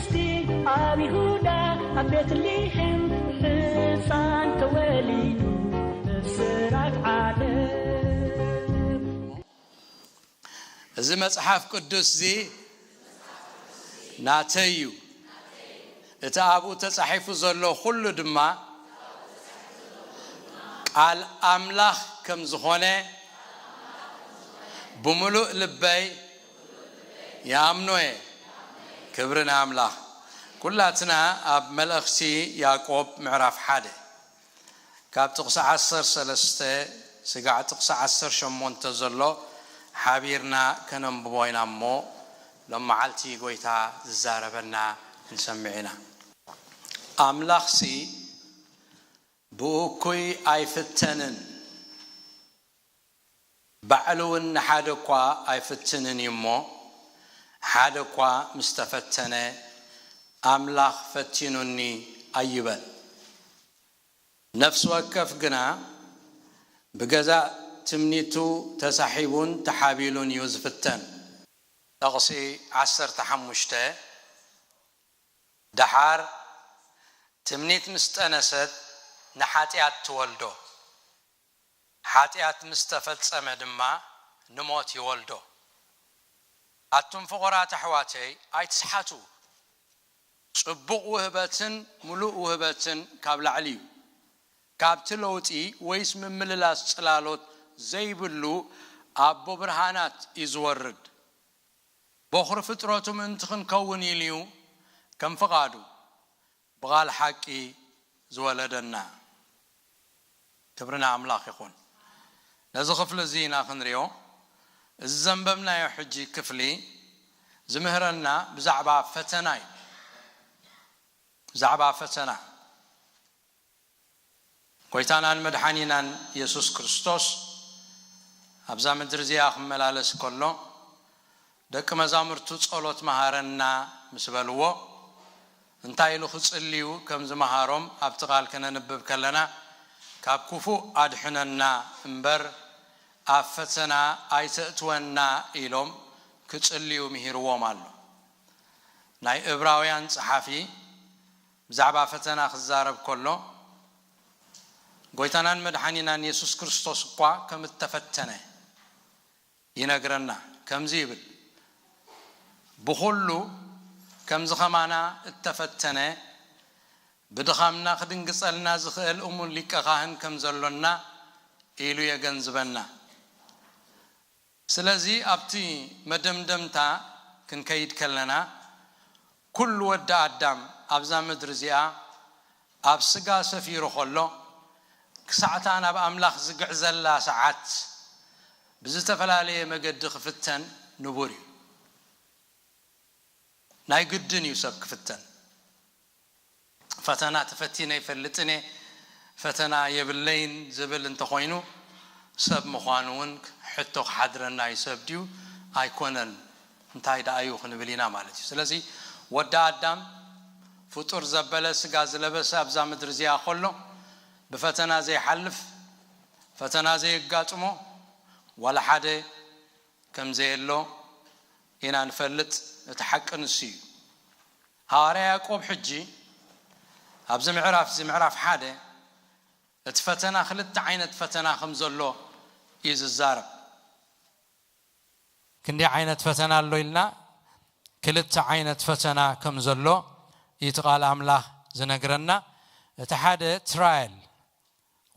ኣብ ይሁዳ ኣብ ቤትልሔም ሕፃን ተወሊዱ ብስራት ዓለም። እዚ መጽሓፍ ቅዱስ እዚ ናተይ እዩ። እቲ ኣብኡ ተጻሒፉ ዘሎ ኩሉ ድማ ቃል ኣምላኽ ከም ዝኾነ ብምሉእ ልበይ ይኣምኖ እየ። ክብሪ ንኣምላኽ። ኩላትና ኣብ መልእኽቲ ያዕቆብ ምዕራፍ ሓደ ካብ ጥቕሲ ዓሰርተ ሰለስተ ስጋዕ ጥቕሲ ዓሰርተ ሸሞንተ ዘሎ ሓቢርና ከነንብቦ ኢና እሞ ሎም መዓልቲ ጎይታ ዝዛረበና ክንሰምዕ ኢና። ኣምላኽሲ ብእኩይ ኣይፍተንን፣ ባዕሉ እውን ንሓደ እኳ ኣይፍትንን እዩ እሞ፣ ሓደ እኳ ምስ ተፈተነ፣ ኣምላኽ ፈቲኑኒ ኣይበል። ነፍሲ ወከፍ ግና ብገዛእ ትምኒቱ ተሳሒቡን ተሓቢሉን እዩ ዝፍተን። ጥቕሲ ዓሰርተ ሓሙሽተ፣ ደሓር ትምኒት ምስ ጠነሰት ንሓጢኣት ትወልዶ፣ ሓጢኣት ምስ ተፈጸመ ድማ ንሞት ይወልዶ። ኣቱም ፍቑራት ኣሕዋተይ ኣይትስሓቱ፣ ጽቡቕ ውህበትን ምሉእ ውህበትን ካብ ላዕሊ እዩ፣ ካብቲ ለውጢ ወይስ ምምልላስ ጽላሎት ዘይብሉ ኣቦ ብርሃናት እዩ ዝወርድ። ቦኽሪ ፍጥረቱ ምእንቲ ክንከውን ኢሉ እዩ ከም ፍቓዱ ብቓል ሓቂ ዝወለደና። ክብሪ ንኣምላኽ ይኹን። ነዚ ክፍሊ እዚ ኢና ክንሪኦ። እዚ ዘንበብናዮ ሕጂ ክፍሊ ዝምህረና ብዛዕባ ፈተና እዩ። ብዛዕባ ፈተና። ጎይታናን መድሓኒናን የሱስ ክርስቶስ ኣብዛ ምድሪ እዚኣ ክመላለስ ከሎ ደቂ መዛሙርቱ ጸሎት መሃረና ምስ በልዎ እንታይ ኢሉ ክጽልዩ ከም ዝመሃሮም ኣብቲ ቃል ከነንብብ ከለና ካብ ክፉእ ኣድሕነና እምበር ኣብ ፈተና ኣይተእትወና ኢሎም ክጽልዩ ምሂርዎም ኣሎ። ናይ እብራውያን ጸሓፊ ብዛዕባ ፈተና ክዛረብ ከሎ ጎይታናን መድሓኒናን የሱስ ክርስቶስ እኳ ከም እተፈተነ ይነግረና። ከምዚ ይብል፣ ብኹሉ ከምዚ ኸማና እተፈተነ ብድኻምና ክድንግጸልና ዝኽእል እሙን ሊቀ ካህን ከም ዘሎና ኢሉ የገንዝበና። ስለዚ ኣብቲ መደምደምታ ክንከይድ ከለና ኩሉ ወዲ ኣዳም ኣብዛ ምድሪ እዚኣ ኣብ ስጋ ሰፊሩ ከሎ ክሳዕታ ናብ ኣምላኽ ዝግዕዘላ ሰዓት ብዝተፈላለየ መገዲ ክፍተን ንቡር እዩ። ናይ ግድን እዩ ሰብ ክፍተን። ፈተና ተፈቲነ ይፈልጥን እየ፣ ፈተና የብለይን ዝብል እንተኾይኑ ሰብ ምዃኑ እውን ሕቶ ክሓድረና እዩ። ሰብ ድዩ ኣይኮነን እንታይ ደኣ እዩ ክንብል ኢና ማለት እዩ። ስለዚ ወዲ ኣዳም ፍጡር ዘበለ ስጋ ዝለበሰ ኣብዛ ምድሪ እዚኣ ከሎ ብፈተና ዘይሓልፍ ፈተና ዘየጋጥሞ ዋላ ሓደ ከም ዘየሎ ኢና ንፈልጥ። እቲ ሓቂ ንሱ እዩ። ሃዋርያ ያዕቆብ ሕጂ ኣብዚ ምዕራፍ እዚ ምዕራፍ ሓደ እቲ ፈተና ክልተ ዓይነት ፈተና ከም ዘሎ እዩ ዝዛረብ። ክንደይ ዓይነት ፈተና ኣሎ ኢልና ክልተ ዓይነት ፈተና ከም ዘሎ እዩ እቲ ቃል ኣምላኽ ዝነግረና። እቲ ሓደ trial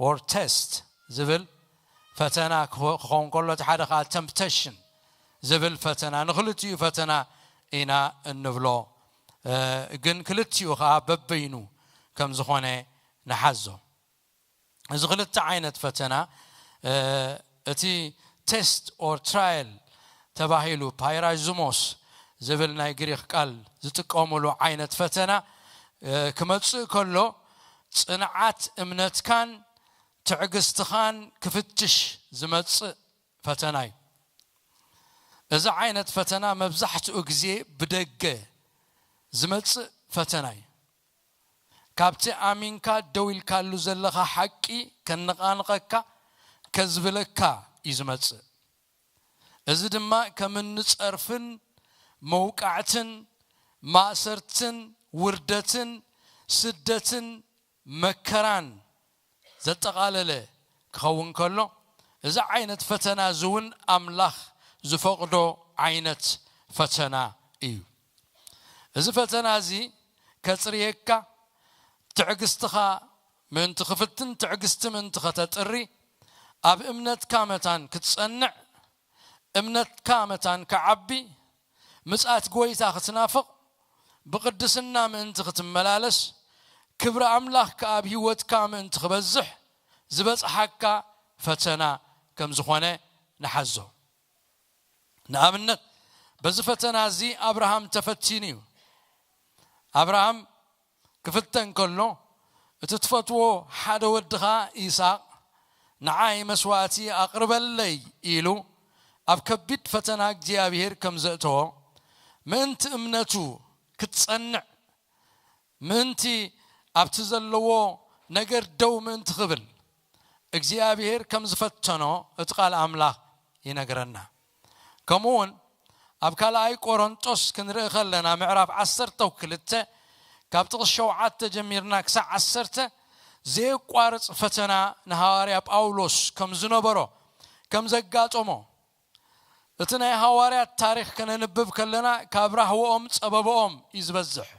or test ዝብል ፈተና ክኸውን ከሎ እቲ ሓደ ከዓ temptation ዝብል ፈተና ንክልቲኡ ፈተና ኢና እንብሎ። ግን ክልቲኡ ከዓ በበይኑ ከም ዝኾነ ንሓዞ። እዚ ክልተ ዓይነት ፈተና እቲ test or trial ተባሂሉ ፓይራዝሞስ ዝብል ናይ ግሪክ ቃል ዝጥቀምሉ ዓይነት ፈተና ክመፅእ ከሎ ፅንዓት እምነትካን ትዕግስትኻን ክፍትሽ ዝመፅእ ፈተና እዩ። እዚ ዓይነት ፈተና መብዛሕትኡ ግዜ ብደገ ዝመፅእ ፈተና እዩ። ካብቲ ኣሚንካ ደው ኢልካሉ ዘለኻ ሓቂ ከነቓንቐካ ከዝብለካ እዩ ዝመፅእ። እዚ ድማ ከም እንፀርፍን መውቃዕትን ማእሰርትን ውርደትን ስደትን መከራን ዘጠቓለለ ክኸውን ከሎ፣ እዚ ዓይነት ፈተና እዚ እውን ኣምላኽ ዝፈቕዶ ዓይነት ፈተና እዩ። እዚ ፈተና እዚ ከጽርየካ፣ ትዕግስትኻ ምእንቲ ክፍትን ትዕግስቲ ምእንቲ ከተጥሪ፣ ኣብ እምነትካ መታን ክትጸንዕ፣ እምነትካ መታን ክዓቢ፣ ምጽኣት ጎይታ ክትናፍቕ፣ ብቕድስና ምእንቲ ክትመላለስ፣ ክብሪ ኣምላኽ ከኣ ኣብ ህይወትካ ምእንቲ ክበዝሕ ዝበጽሓካ ፈተና ከም ዝኾነ ንሓዞ። ንኣብነት፣ በዚ ፈተና እዚ ኣብርሃም ተፈቲኑ እዩ። ኣብርሃም ክፍተን ከሎ፣ እቲ ትፈትዎ ሓደ ወድኻ ኢሳቕ ንዓይ መስዋእቲ ኣቕርበለይ ኢሉ ኣብ ከቢድ ፈተና እግዚኣብሔር ከም ዘእተዎ፣ ምእንቲ እምነቱ ክትጸንዕ፣ ምእንቲ ኣብቲ ዘለዎ ነገር ደው ምእንቲ ክብል እግዚኣብሔር ከም ዝፈተኖ እቲ ቃል ኣምላኽ ይነግረና። ከምኡ እውን ኣብ ካልኣይ ቆሮንጦስ ክንርኢ ከለና ምዕራፍ ዓሰርተ ክልተ ካብ ጥቕስ ሸውዓተ ጀሚርና ክሳዕ ዓሰርተ ዘየቋርጽ ፈተና ንሃዋርያ ጳውሎስ ከም ዝነበሮ ከም ዘጋጠሞ እቲ ናይ ሃዋርያት ታሪኽ ከነንብብ ከለና ካብ ራህወኦም ጸበብኦም እዩ ዝበዝሕ።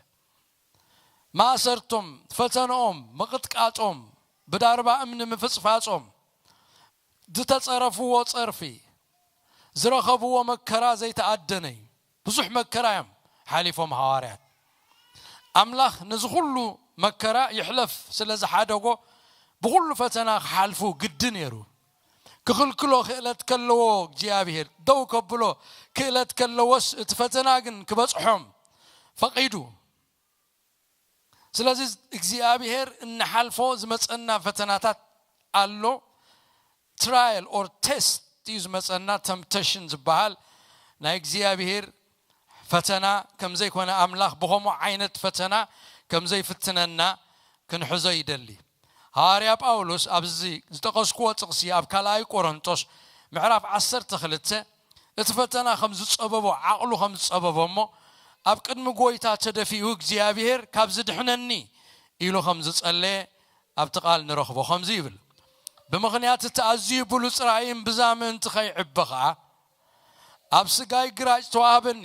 ማእሰርቶም፣ ፈተንኦም፣ ምቕጥቃጦም፣ ብዳርባ እምኒ ምፍጽፋጾም፣ ዝተጸረፍዎ ጸርፊ፣ ዝረኸብዎ መከራ ዘይተኣደነ እዩ። ብዙሕ መከራ እዮም ሓሊፎም ሃዋርያት። ኣምላኽ ነዚ ኩሉ መከራ ይሕለፍ ስለ ዝሓደጎ፣ ብኹሉ ፈተና ክሓልፉ ግዲ ነይሩ። ክኽልክሎ ክእለት ከለዎ እግዚኣብሔር፣ ደው ከብሎ ክእለት ከለዎስ፣ እቲ ፈተና ግን ክበጽሖም ፈቒዱ። ስለዚ እግዚኣብሔር እንሓልፎ ዝመጸና ፈተናታት ኣሎ። ትራያል ኦር ቴስት እዩ ዝመጸና። ተምፕቴሽን ዝበሃል ናይ እግዚኣብሔር ፈተና ከም ዘይኮነ፣ ኣምላኽ ብኸምኡ ዓይነት ፈተና ከም ዘይፍትነና ክንሕዞ ይደሊ። ሃዋርያ ጳውሎስ ኣብዚ ዝጠቐስክዎ ጥቕሲ ኣብ ካልኣይ ቆሮንጦስ ምዕራፍ ዓሰርተ ክልተ እቲ ፈተና ከም ዝጸበቦ፣ ዓቕሉ ከም ዝጸበቦ እሞ፣ ኣብ ቅድሚ ጎይታ ተደፊኡ እግዚኣብሔር ካብ ዝድሕነኒ ኢሉ ከም ዝጸለየ ኣብቲ ቃል ንረኽቦ። ከምዚ ይብል፣ ብምኽንያት እቲ ኣዝዩ ብሉጽ ራእይ እምብዛ ምእንቲ ከይዕበ ኸኣ ኣብ ስጋይ ግራጭ ተዋህበኒ።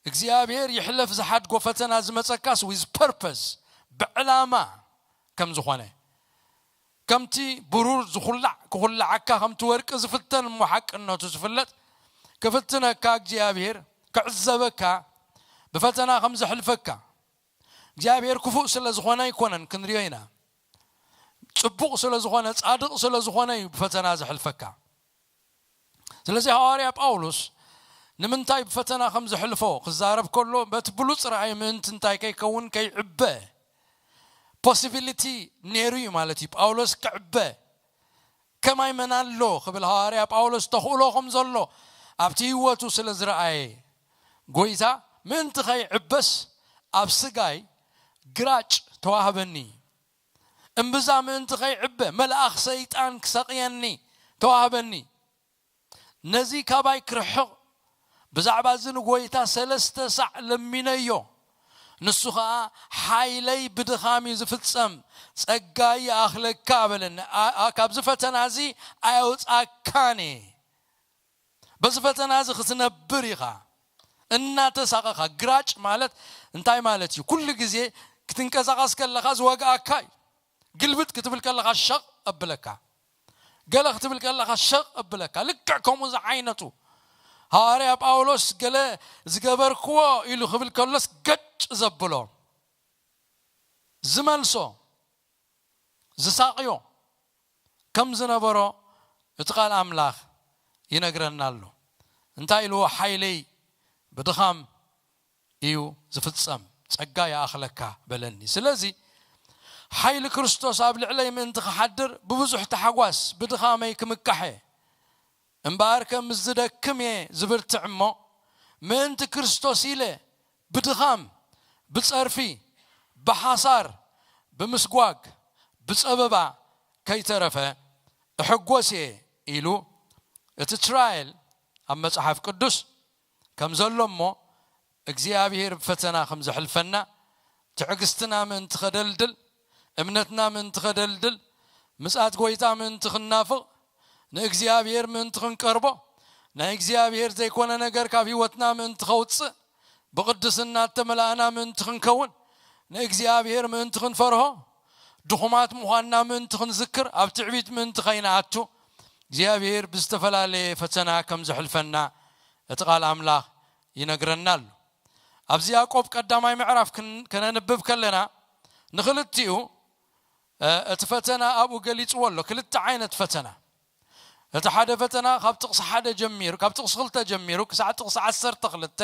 እግዚኣብሔር ይሕለፍ ዝሓድጎ ፈተና ዝመጸካስ ዊዝ ፐርፐስ፣ ብዕላማ ከም ዝኾነ፣ ከምቲ ብሩር ዝኹላዕ ክኹላዓካ፣ ከምቲ ወርቂ ዝፍተን እሞ ሓቅነቱ ዝፍለጥ፣ ክፍትነካ እግዚኣብሔር፣ ክዕዘበካ፣ ብፈተና ከም ዘሕልፈካ። እግዚኣብሔር ክፉእ ስለ ዝኾነ ኣይኮነን፣ ክንሪኦ ኢና። ጽቡቕ ስለ ዝኾነ፣ ጻድቕ ስለ ዝኾነ እዩ ብፈተና ዘሕልፈካ። ስለዚ ሃዋርያ ጳውሎስ ንምንታይ ብፈተና ከም ዘሕልፎ ክዛረብ ከሎ፣ በቲ ብሉጽ ራእይ ምእንቲ እንታይ ከይከውን፣ ከይዕበ ፖሲቢሊቲ ነይሩ እዩ ማለት እዩ። ጳውሎስ ክዕበ ከማይ መን ኣሎ ክብል ሃዋርያ ጳውሎስ ተኽእሎ ከም ዘሎ ኣብቲ ህይወቱ ስለ ዝረኣየ፣ ጎይታ ምእንቲ ከይዕበስ ኣብ ስጋይ ግራጭ ተዋህበኒ። እምብዛ ምእንቲ ከይዕበ መልኣኽ ሰይጣን ክሰቕየኒ ተዋህበኒ። ነዚ ካባይ ክርሕቕ ብዛዕባ እዚ ንጎይታ ሰለስተ ሳዕ ለሚነዮ። ንሱ ኸኣ ሓይለይ ብድኻም እዩ ዝፍጸም፣ ጸጋይ ይኣኽለካ በለኒ። ኣ-፣ ኣ-፣ ካብዚ ፈተና እዚ ኣየውጻካን እየ። በዚ ፈተና እዚ ክትነብር ኢኻ። እናተሳቐኻ፣ ግራጭ ማለት እንታይ ማለት እዩ? ኩሉ ግዜ ክትንቀሳቐስ ከለኻ ዝወግኣካ እዩ። ግልብጥ ክትብል ከለኻ ሸቕ እብለካ፣ ገለ ክትብል ከለኻ ሸቕ እብለካ። ልክዕ ከምኡ ዝዓይነቱ ሃዋርያ ጳውሎስ ገለ ዝገበርክዎ ኢሉ ክብል ከሎስ ገጭ ዘብሎ፣ ዝመልሶ፣ ዝሳቕዮ ከም ዝነበሮ እቲ ቃል ኣምላኽ ይነግረና ኣሎ። እንታይ ኢልዎ? ሓይለይ ብድኻም እዩ ዝፍጸም፣ ጸጋ ይኣኽለካ በለኒ። ስለዚ ሓይሊ ክርስቶስ ኣብ ልዕለይ ምእንቲ ክሓድር ብብዙሕ ታሕጓስ ብድኻመይ ክምካሕ እየ። እምበኣርከ ምስ ዝደክም እየ ዝብርትዕ እሞ፣ ምእንቲ ክርስቶስ ኢለ ብድኻም፣ ብጸርፊ፣ ብሓሳር፣ ብምስጓግ፣ ብጸበባ ከይተረፈ እሕጎስ እየ ኢሉ፣ እቲ ትራየል ኣብ መጽሓፍ ቅዱስ ከም ዘሎ እሞ፣ እግዚኣብሔር ብፈተና ከም ዘሕልፈና፣ ትዕግስትና ምእንቲ ኸደልድል፣ እምነትና ምእንቲ ኸደልድል፣ ምጽኣት ጐይታ ምእንቲ ኽናፍቕ፣ ንእግዚኣብሔር ምእንቲ ኽንቀርቦ፣ ናይ እግዚኣብሔር ዘይኮነ ነገር ካብ ህይወትና ምእንቲ ኸውጽእ፣ ብቕድስና እተመላእና ምእንቲ ኽንከውን፣ ንእግዚኣብሔር ምእንቲ ኽንፈርሆ፣ ድኹማት ምዃንና ምእንቲ ኽንዝክር፣ ኣብ ትዕቢት ምእንቲ ኸይንኣቱ፣ እግዚኣብሔር ብዝተፈላለየ ፈተና ከም ዘሕልፈና እቲ ቃል ኣምላኽ ይነግረና ኣሎ። ኣብዚ ያዕቆብ ቀዳማይ ምዕራፍ ክን-፣ ከነንብብ ከለና፣ ንኽልቲኡ፣ እ፣ እቲ ፈተና ኣብኡ ገሊጽዎ ኣሎ። ክልተ ዓይነት ፈተና። እቲ ሓደ ፈተና ካብ ጥቕሲ ሓደ ጀሚሩ፣ ካብ ጥቕሲ ክልተ ጀሚሩ ክሳዕ ጥቕሲ ዓሰርተ ክልተ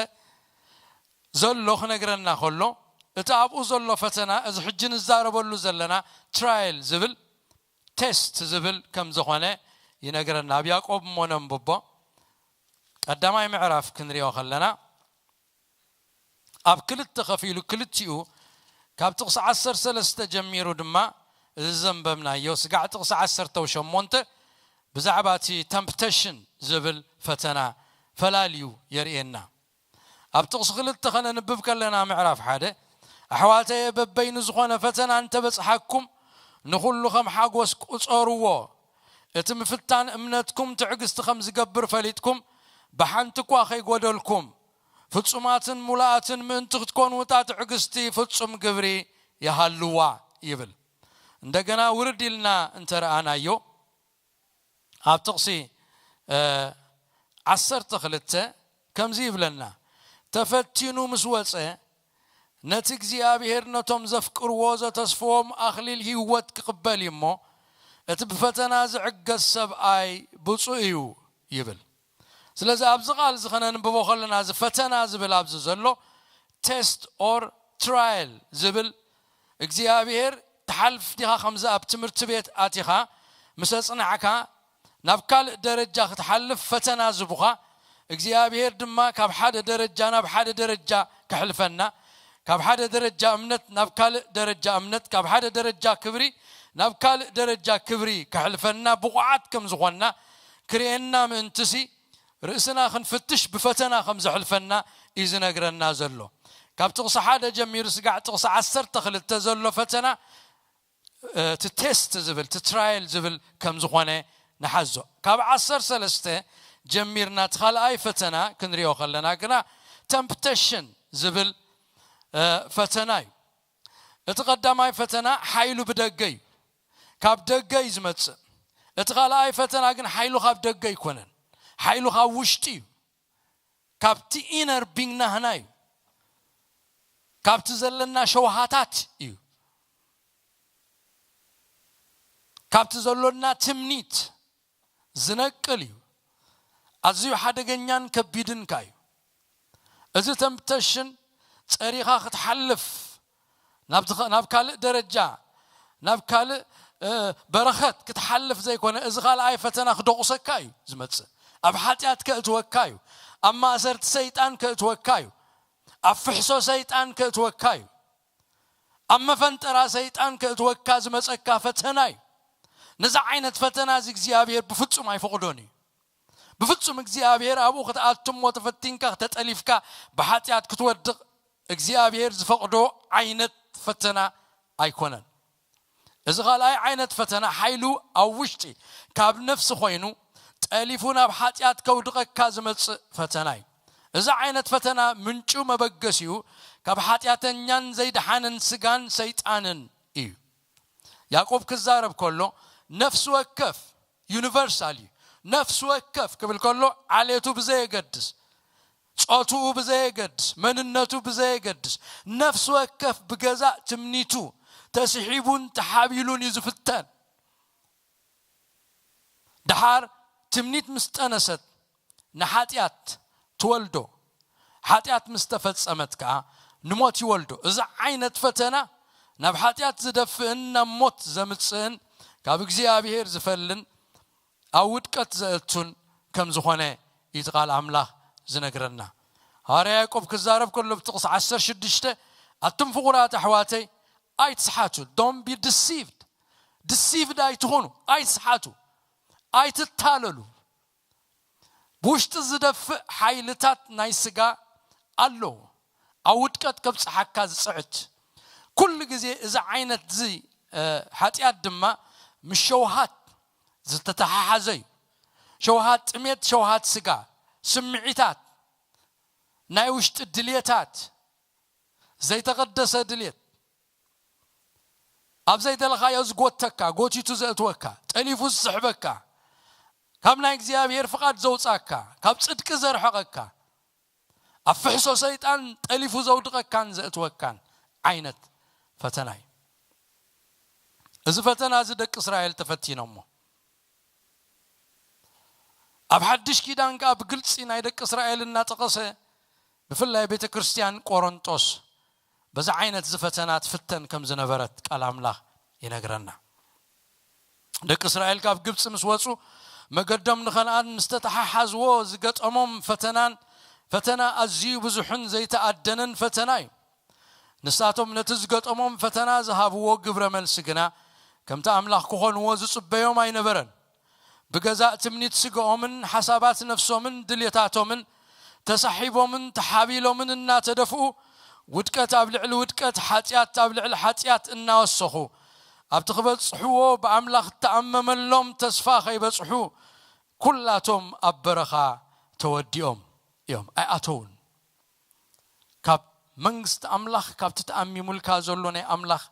ዘሎ ክነግረና ከሎ፣ እቲ ኣብኡ ዘሎ ፈተና፣ እዚ ሕጂ ንዛረበሉ ዘለና ትራይል ዝብል፣ ቴስት ዝብል ከም ዝኾነ ይነግረና። ኣብ ያዕቆብ እሞ ነንብቦ። ቀዳማይ ምዕራፍ ክንሪኦ ከለና፣ ኣብ ክልተ ከፊሉ፣ ክልቲኡ ካብ ጥቕሲ ዓሰርተ ሰለስተ ጀሚሩ ድማ፣ እዚ ዘንበብናዮ ስጋዕ ጥቕሲ ዓሰርተ ሸሞንተ ብዛዕባ እቲ ተምፕቴሽን ዝብል ፈተና ፈላልዩ የርእየና። ኣብ ጥቕሲ ክልተ ከነንብብ ከለና፣ ምዕራፍ ሓደ፣ ኣሕዋተየ፣ በበይኑ ዝኾነ ፈተና እንተበጽሓኩም፣ ንኹሉ ከም ሓጎስ ቁጸርዎ። እቲ ምፍታን እምነትኩም ትዕግስቲ ከም ዝገብር ፈሊጥኩም፣ ብሓንቲ እኳ ከይጎደልኩም፣ ፍጹማትን ሙሉኣትን ምእንቲ ክትኮኑ፣ እታ ትዕግስቲ ፍጹም ግብሪ ይሃልዋ ይብል። እንደገና ውርድ ኢልና እንተረኣናዮ፣ ኣብ ጥቕሲ፣ እ፣ ዓሰርተ ክልተ ከምዚ ይብለና፣ "ተፈቲኑ ምስ ወጸ፣ ነቲ እግዚኣብሔር ነቶም ዘፍቅርዎ ዘተስፍዎም ኣኽሊል ህይወት ክቕበል እዩ እሞ፣ እቲ ብፈተና ዝዕገስ ሰብኣይ ብፁዕ እዩ" ይብል። ስለዚ ኣብዚ ቃል እዚ ኸነንብቦ ኸለና፣ እዚ ፈተና ዝብል ኣብዚ ዘሎ ቴስት ኦር ትራይል ዝብል፣ እግዚኣብሔር ትሓልፍ ዲኻ? ከምዚ ኣብ ትምህርቲ ቤት ኣቲኻ ምስ ኣጽናዕካ፣ ናብ ካልእ ደረጃ ክትሓልፍ ፈተና ዝቡኻ፣ እግዚኣብሔር ድማ ካብ ሓደ ደረጃ ናብ ሓደ ደረጃ ከሕልፈና፣ ካብ ሓደ ደረጃ እምነት ናብ ካልእ ደረጃ እምነት፣ ካብ ሓደ ደረጃ ክብሪ ናብ ካልእ ደረጃ ክብሪ ከሕልፈና ብቑዓት ከም ዝኾንና ክርእየና ምእንትሲ፣ ርእስና ክንፍትሽ ብፈተና ከም ዘሕልፈና እዩ ዝነግረና ዘሎ። ካብ ጥቕሲ ሓደ ጀሚሩ ስጋዕ ጥቕሲ ዓሰርተ ክልተ ዘሎ ፈተና፣ እ፣ እቲ ቴስት ዝብል፣ እቲ ትራይል ዝብል ከም ዝኾነ ንሓዞ። ካብ ዓሰርተ ሰለስተ ጀሚርና እቲ ካልኣይ ፈተና ክንሪኦ ከለና ግና፣ ተምፕቴሽን ዝብል፣ እ፣ ፈተና እዩ። እቲ ቀዳማይ ፈተና ሓይሉ ብደገ እዩ። ካብ ደገ እዩ ዝመጽእ። እቲ ካልኣይ ፈተና ግን ሓይሉ ካብ ደገ ኣይኮነን። ሓይሉ ካብ ውሽጢ እዩ። ካብቲ ኢነር ቢንግ ናህና እዩ። ካብቲ ዘለና ሸውሃታት እዩ። ካብቲ ዘሎና ትምኒት ዝነቅል እዩ። ኣዝዩ ሓደገኛን ከቢድን ከኣ እዩ። እዚ ተምፕቴሽን ጸሪኻ ክትሓልፍ፣ ናብ ዝኸ-፣ ናብ ካልእ ደረጃ፣ ናብ ካልእ፣ እ፣ በረኸት ክትሓልፍ ዘይኮነ፣ እዚ ካልኣይ ፈተና ክደቑሰካ እዩ ዝመጽእ። ኣብ ሓጢኣት ከእትወካ እዩ። ኣብ ማእሰርቲ ሰይጣን ከእትወካ እዩ። ኣብ ፍሕሶ ሰይጣን ከእትወካ እዩ። ኣብ መፈንጠራ ሰይጣን ከእትወካ ዝመጸካ ፈተና እዩ። ነዚ ዓይነት ፈተና እዚ እግዚኣብሔር ብፍጹም ኣይፈቕዶን እዩ። ብፍጹም እግዚኣብሔር ኣብኡ ክትኣቱ እሞ ተፈቲንካ፣ ተጠሊፍካ፣ ብሓጢኣት ክትወድቕ እግዚኣብሔር ዝፈቕዶ ዓይነት ፈተና ኣይኮነን። እዚ ካልኣይ ዓይነት ፈተና ሓይሉ ኣብ ውሽጢ ካብ ነፍሲ ኮይኑ ጠሊፉ ናብ ሓጢኣት ከውድቐካ ዝመጽእ ፈተና እዩ። እዚ ዓይነት ፈተና ምንጩ መበገሲኡ ካብ ሓጢኣተኛን ዘይደሓንን ስጋን ሰይጣንን እዩ። ያዕቆብ ክዛረብ ከሎ ነፍሲ ወከፍ፣ ዩኒቨርሳል እዩ። ነፍሲ ወከፍ ክብል ከሎ ዓሌቱ ብዘየገድስ፣ ጾትኡ ብዘየገድስ፣ መንነቱ ብዘየገድስ፣ ነፍሲ ወከፍ ብገዛእ ትምኒቱ ተስሒቡን ተሓቢሉን እዩ ዝፍተን። ደሓር ትምኒት ምስ ጠነሰት ንሓጢኣት ትወልዶ። ሓጢኣት ምስ ተፈጸመት ከኣ ንሞት ይወልዶ። እዚ ዓይነት ፈተና ናብ ሓጢኣት ዝደፍእን ናብ ሞት ዘምጽእን ካብ እግዚኣብሔር ዝፈልን ኣብ ውድቀት ዘእቱን ከም ዝኾነ እዩ እቲ ቃል ኣምላኽ ዝነግረና። ሃዋርያ ያዕቆብ ክዛረብ ከሎ ብጥቕሲ ዓሰርተ ሽዱሽተ፣ ኣቱም ፍቑራት ኣሕዋተይ ኣይትስሓቱ፣ don't be deceived፣ ዲሲቭድ ኣይትኹኑ፣ ኣይትስሓቱ፣ ኣይትታለሉ። ብውሽጢ ዝደፍእ ሓይልታት ናይ ስጋ ኣለዎ። ኣብ ውድቀት ከብጽሓካ ዝጽዕት። ኩሉ ግዜ እዚ ዓይነት እዚ ሓጢኣት ድማ ምስ ሸውሃት ዝተተሓሓዘ እዩ። ሸውሃት ጥሜት፣ ሸውሃት ስጋ፣ ስምዒታት፣ ናይ ውሽጢ ድልየታት፣ ዘይተቐደሰ ድልየት፣ ኣብ ዘይደለኻዮ ዝጎተካ፣ ጎቲቱ ዘእትወካ፣ ጠሊፉ ዝስሕበካ፣ ካብ ናይ እግዚኣብሔር ፍቓድ ዘውጻካ፣ ካብ ጽድቂ ዘርሕቐካ፣ ኣብ ፍሕሶ ሰይጣን ጠሊፉ ዘውድቐካን ዘእትወካን ዓይነት ፈተና እዩ። እዚ ፈተና እዚ ደቂ እስራኤል ተፈቲኖሞ። ኣብ ሓድሽ ኪዳን ከኣ ብግልጺ ናይ ደቂ እስራኤል እናጠቐሰ፣ ብፍላይ ቤተ ክርስቲያን ቆሮንጦስ በዚ ዓይነት እዚ ፈተና ትፍተን ከም ዝነበረት ቃል ኣምላኽ ይነግረና። ደቂ እስራኤል ካብ ግብጺ ምስ ወጹ፣ መገዶም ንኸነኣን ምስ ተተሓሓዝዎ ዝገጠሞም ፈተናን፣ ፈተና ኣዝዩ ብዙሕን ዘይተኣደነን ፈተና እዩ። ንሳቶም ነቲ ዝገጠሞም ፈተና ዝሃብዎ ግብረ መልሲ ግና፣ ከምቲ ኣምላኽ ክኾንዎ ዝጽበዮም ኣይነበረን። ብገዛእ ትምኒት ስግኦምን ሓሳባት ነፍሶምን ድልየታቶምን ተሳሒቦምን ተሓቢሎምን እናተደፍኡ፣ ውድቀት ኣብ ልዕሊ ውድቀት፣ ሓጢኣት ኣብ ልዕሊ ሓጢኣት እናወሰኹ፣ ኣብቲ ክበጽሕዎ ብኣምላኽ እተኣመመሎም ተስፋ ከይበጽሑ፣ ኩላቶም ኣብ በረኻ ተወዲኦም እዮም። ኣይኣተውን። ካብ መንግስቲ ኣምላኽ፣ ካብቲ ተኣሚሙልካ ዘሎ ናይ ኣምላኽ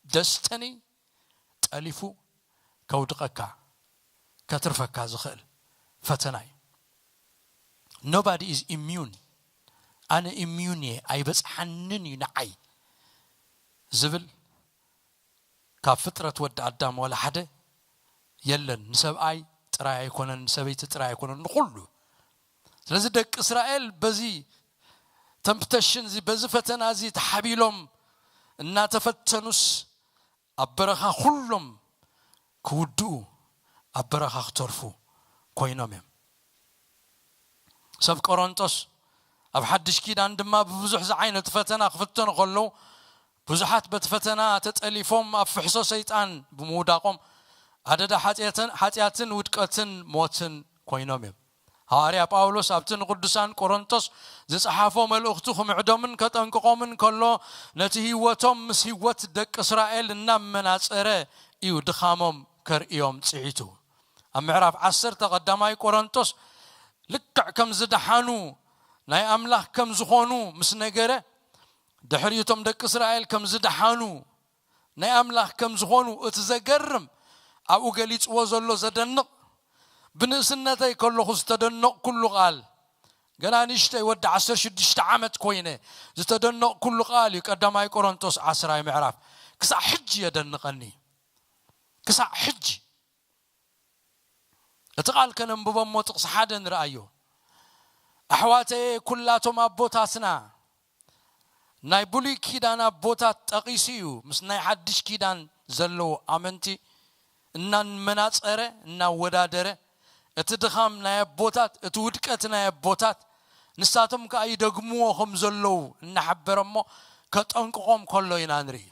ደስተኒ ጠሊፉ ከውድቐካ፣ ከትርፈካ ዝኽእል ፈተና እዩ። Nobody is immune። ኣነ ኢሚዩን እየ፣ ኣይበጽሓንን እዩ ንዓይ ዝብል፣ ካብ ፍጥረት ወዲ ኣዳም ዋላ ሓደ የለን። ንሰብኣይ ጥራይ ኣይኮነን፣ ንሰበይቲ ጥራይ ኣይኮነን፣ ንኹሉ። ስለዚ ደቂ እስራኤል በዚ ተምፕቴሽን እዚ፣ በዚ ፈተና እዚ ተሓቢሎም እናተፈተኑስ፣ ኣብ በረኻ ኩሎም ክውድኡ፣ ኣብ በረኻ ክተርፉ ኮይኖም እዮም። ሰብ ቆሮንጦስ ኣብ ሓድሽ ኪዳን ድማ ብብዙሕ ዝዓይነቱ ፈተና ክፍተኑ ከለዉ፣ ብዙሓት በቲ ፈተና ተጠሊፎም ኣብ ፍሕሶ ሰይጣን ብምውዳቖም፣ ኣደዳ ሓጢኣትን፣ ሓጢኣትን ውድቀትን ሞትን ኮይኖም እዮም። ሃዋርያ ጳውሎስ ኣብቲ ንቅዱሳን ቆሮንቶስ ዝጸሓፎ መልእኽቱ ክምዕዶምን ከጠንቅቖምን ከሎ፣ ነቲ ህይወቶም ምስ ህይወት ደቂ እስራኤል እናመናጸረ እዩ ድኻሞም ከርእዮም ጽዒቱ። ኣብ ምዕራፍ ዓሰርተ ቀዳማይ ቆሮንቶስ፣ ልክዕ ከም ዝደሓኑ፣ ናይ ኣምላኽ ከም ዝኾኑ ምስ ነገረ፣ ድሕሪ እቶም ደቂ እስራኤል ከም ዝደሓኑ፣ ናይ ኣምላኽ ከም ዝኾኑ እቲ ዘገርም፣ ኣብኡ ገሊጽዎ ዘሎ ዘደንቕ፣ ብንእስነተይ ከለኹ ዝተደነቕኩሉ ቃል፣ ገና ንእሽተይ ወዲ ዓሰርተ ሽዱሽተ ዓመት ኮይነ ዝተደነቕኩሉ ቃል እዩ። ቀዳማይ ቆሮንቶስ ዓስራይ ምዕራፍ ክሳዕ ሕጂ የደንቐኒ። ክሳዕ ሕጂ። እቲ ቃል ከነንብቦ እሞ ጥቕሲ ሓደ ንርኣዮ። ኣሕዋተየ፣ ኩላቶም ኣቦታትና፣ ናይ ብሉይ ኪዳን ኣቦታት ጠቒሱ እዩ፣ ምስ ናይ ሓድሽ ኪዳን ዘለዉ ኣመንቲ እናመናጸረ፣ እናወዳደረ፣ እቲ ድኻም ናይ ኣቦታት፣ እቲ ውድቀት ናይ ኣቦታት፣ ንሳቶም ከኣ ይደግምዎ ከም ዘለዉ እናሓበረ እሞ ከጠንቅቖም ከሎ ኢና ንርኢ።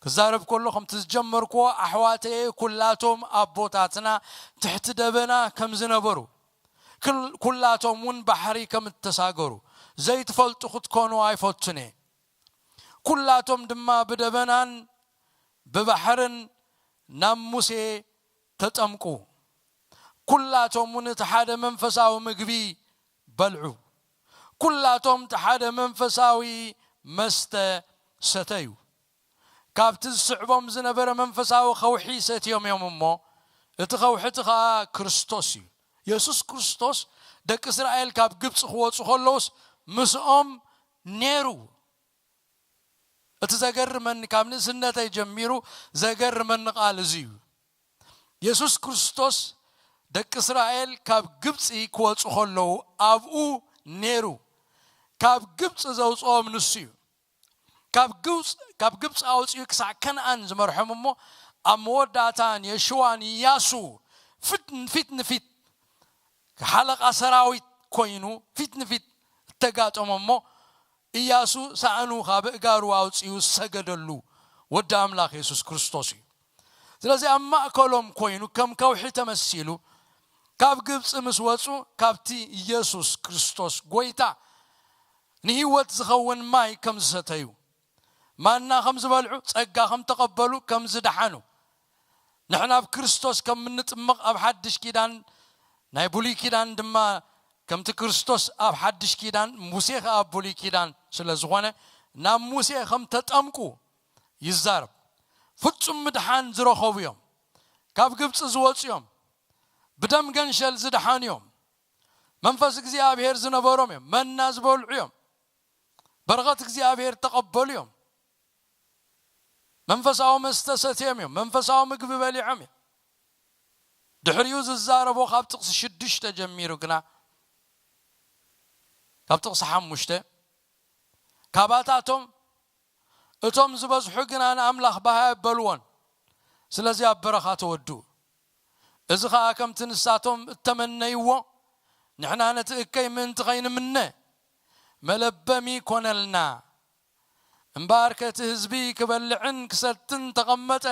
ክዛረብ ከሎ ከምቲ ዝጀመርክዎ፣ ኣሕዋተየ፣ ኩላቶም ኣቦታትና ትሕቲ ደበና ከም ዝነበሩ፣ ክል-፣ ኩላቶም እውን ባሕሪ ከም እተሳገሩ ዘይትፈልጡ ክትኮኑ ኣይፈቱን እየ። ኩላቶም ድማ ብደበናን ብባሕርን ናብ ሙሴ ተጠምቁ። ኩላቶም እውን እቲ ሓደ መንፈሳዊ ምግቢ በልዑ። ኩላቶም እቲ ሓደ መንፈሳዊ መስተ ሰተዩ። ካብቲ ዝስዕቦም ዝነበረ መንፈሳዊ ኸውሒ ሰትዮም እዮም እሞ፣ እቲ ኸውሒ እቲ ኸኣ ክርስቶስ እዩ። የሱስ ክርስቶስ ደቂ እስራኤል ካብ ግብጺ ክወጹ ከለውስ ምስኦም ነይሩ። እቲ ዘገርመኒ፣ ካብ ንእስነተይ ጀሚሩ ዘገርመኒ ቃል እዚ እዩ። የሱስ ክርስቶስ ደቂ እስራኤል ካብ ግብጺ ክወጹ ከለዉ ኣብኡ ነይሩ። ካብ ግብጺ ዘውጽኦም ንሱ እዩ። ካብ ግብጽ-፣ ካብ ግብጺ ኣውጺኡ ክሳዕ ከነኣን ዝመርሖም እሞ፣ ኣብ መወዳእታ ንየሽዋን ኢያሱ ፊት፣ ፊት ንፊት ሓለቓ ሰራዊት ኮይኑ ፊት ንፊት እተጋጠሞ እሞ፣ ኢያሱ ሳእኑ ካብ እጋሩ ኣውጺኡ ዝሰገደሉ ወዲ ኣምላኽ የሱስ ክርስቶስ እዩ። ስለዚ ኣብ ማእከሎም ኮይኑ ከም ከውሒ ተመሲሉ ካብ ግብጺ ምስ ወጹ፣ ካብቲ ኢየሱስ ክርስቶስ ጎይታ ንህይወት ዝኸውን ማይ ከም ዝሰተዩ፣ ማና ከም ዝበልዑ፣ ጸጋ ከም ተቐበሉ፣ ከም ዝደሓኑ፣ ንሕና ኣብ ክርስቶስ ከም እንጥመቕ፣ ኣብ ሓድሽ ኪዳን፣ ናይ ብሉይ ኪዳን ድማ ከምቲ ክርስቶስ ኣብ ሓድሽ ኪዳን፣ ሙሴ ኸኣ ኣብ ብሉይ ኪዳን ስለ ዝኾነ፣ ናብ ሙሴ ከም ተጠምቁ ይዛረብ። ፍጹም ምድሓን ዝረኸቡ እዮም። ካብ ግብጺ ዝወጹ እዮም። ብደም ገንሸል ዝደሓኑ እዮም። መንፈስ እግዚኣብሔር ዝነበሮም እዮም። መና ዝበልዑ እዮም። በረኸት እግዚኣብሔር ተቐበሉ እዮም። መንፈሳዊ መስተ ሰትዮም እዮም። መንፈሳዊ ምግቢ በሊዖም እዮም። ድሕሪኡ ዝዛረቦ ካብ ጥቕሲ ሽዱሽተ ጀሚሩ ግና፣ ካብ ጥቕሲ ሓሙሽተ፣ ካባታቶም እቶም ዝበዝሑ ግና ንኣምላኽ ባህ ኣየበልዎን። ስለዚ ኣብ በረኻ ተወድኡ። እዚ ኸኣ ከምቲ ንሳቶም እተመነይዎ፣ ንሕና ነቲ እከይ ምእንቲ ኸይንምነ መለበሚ ኮነልና። እምበኣርከ እቲ ህዝቢ ክበልዕን ክሰትን ተቐመጠ፣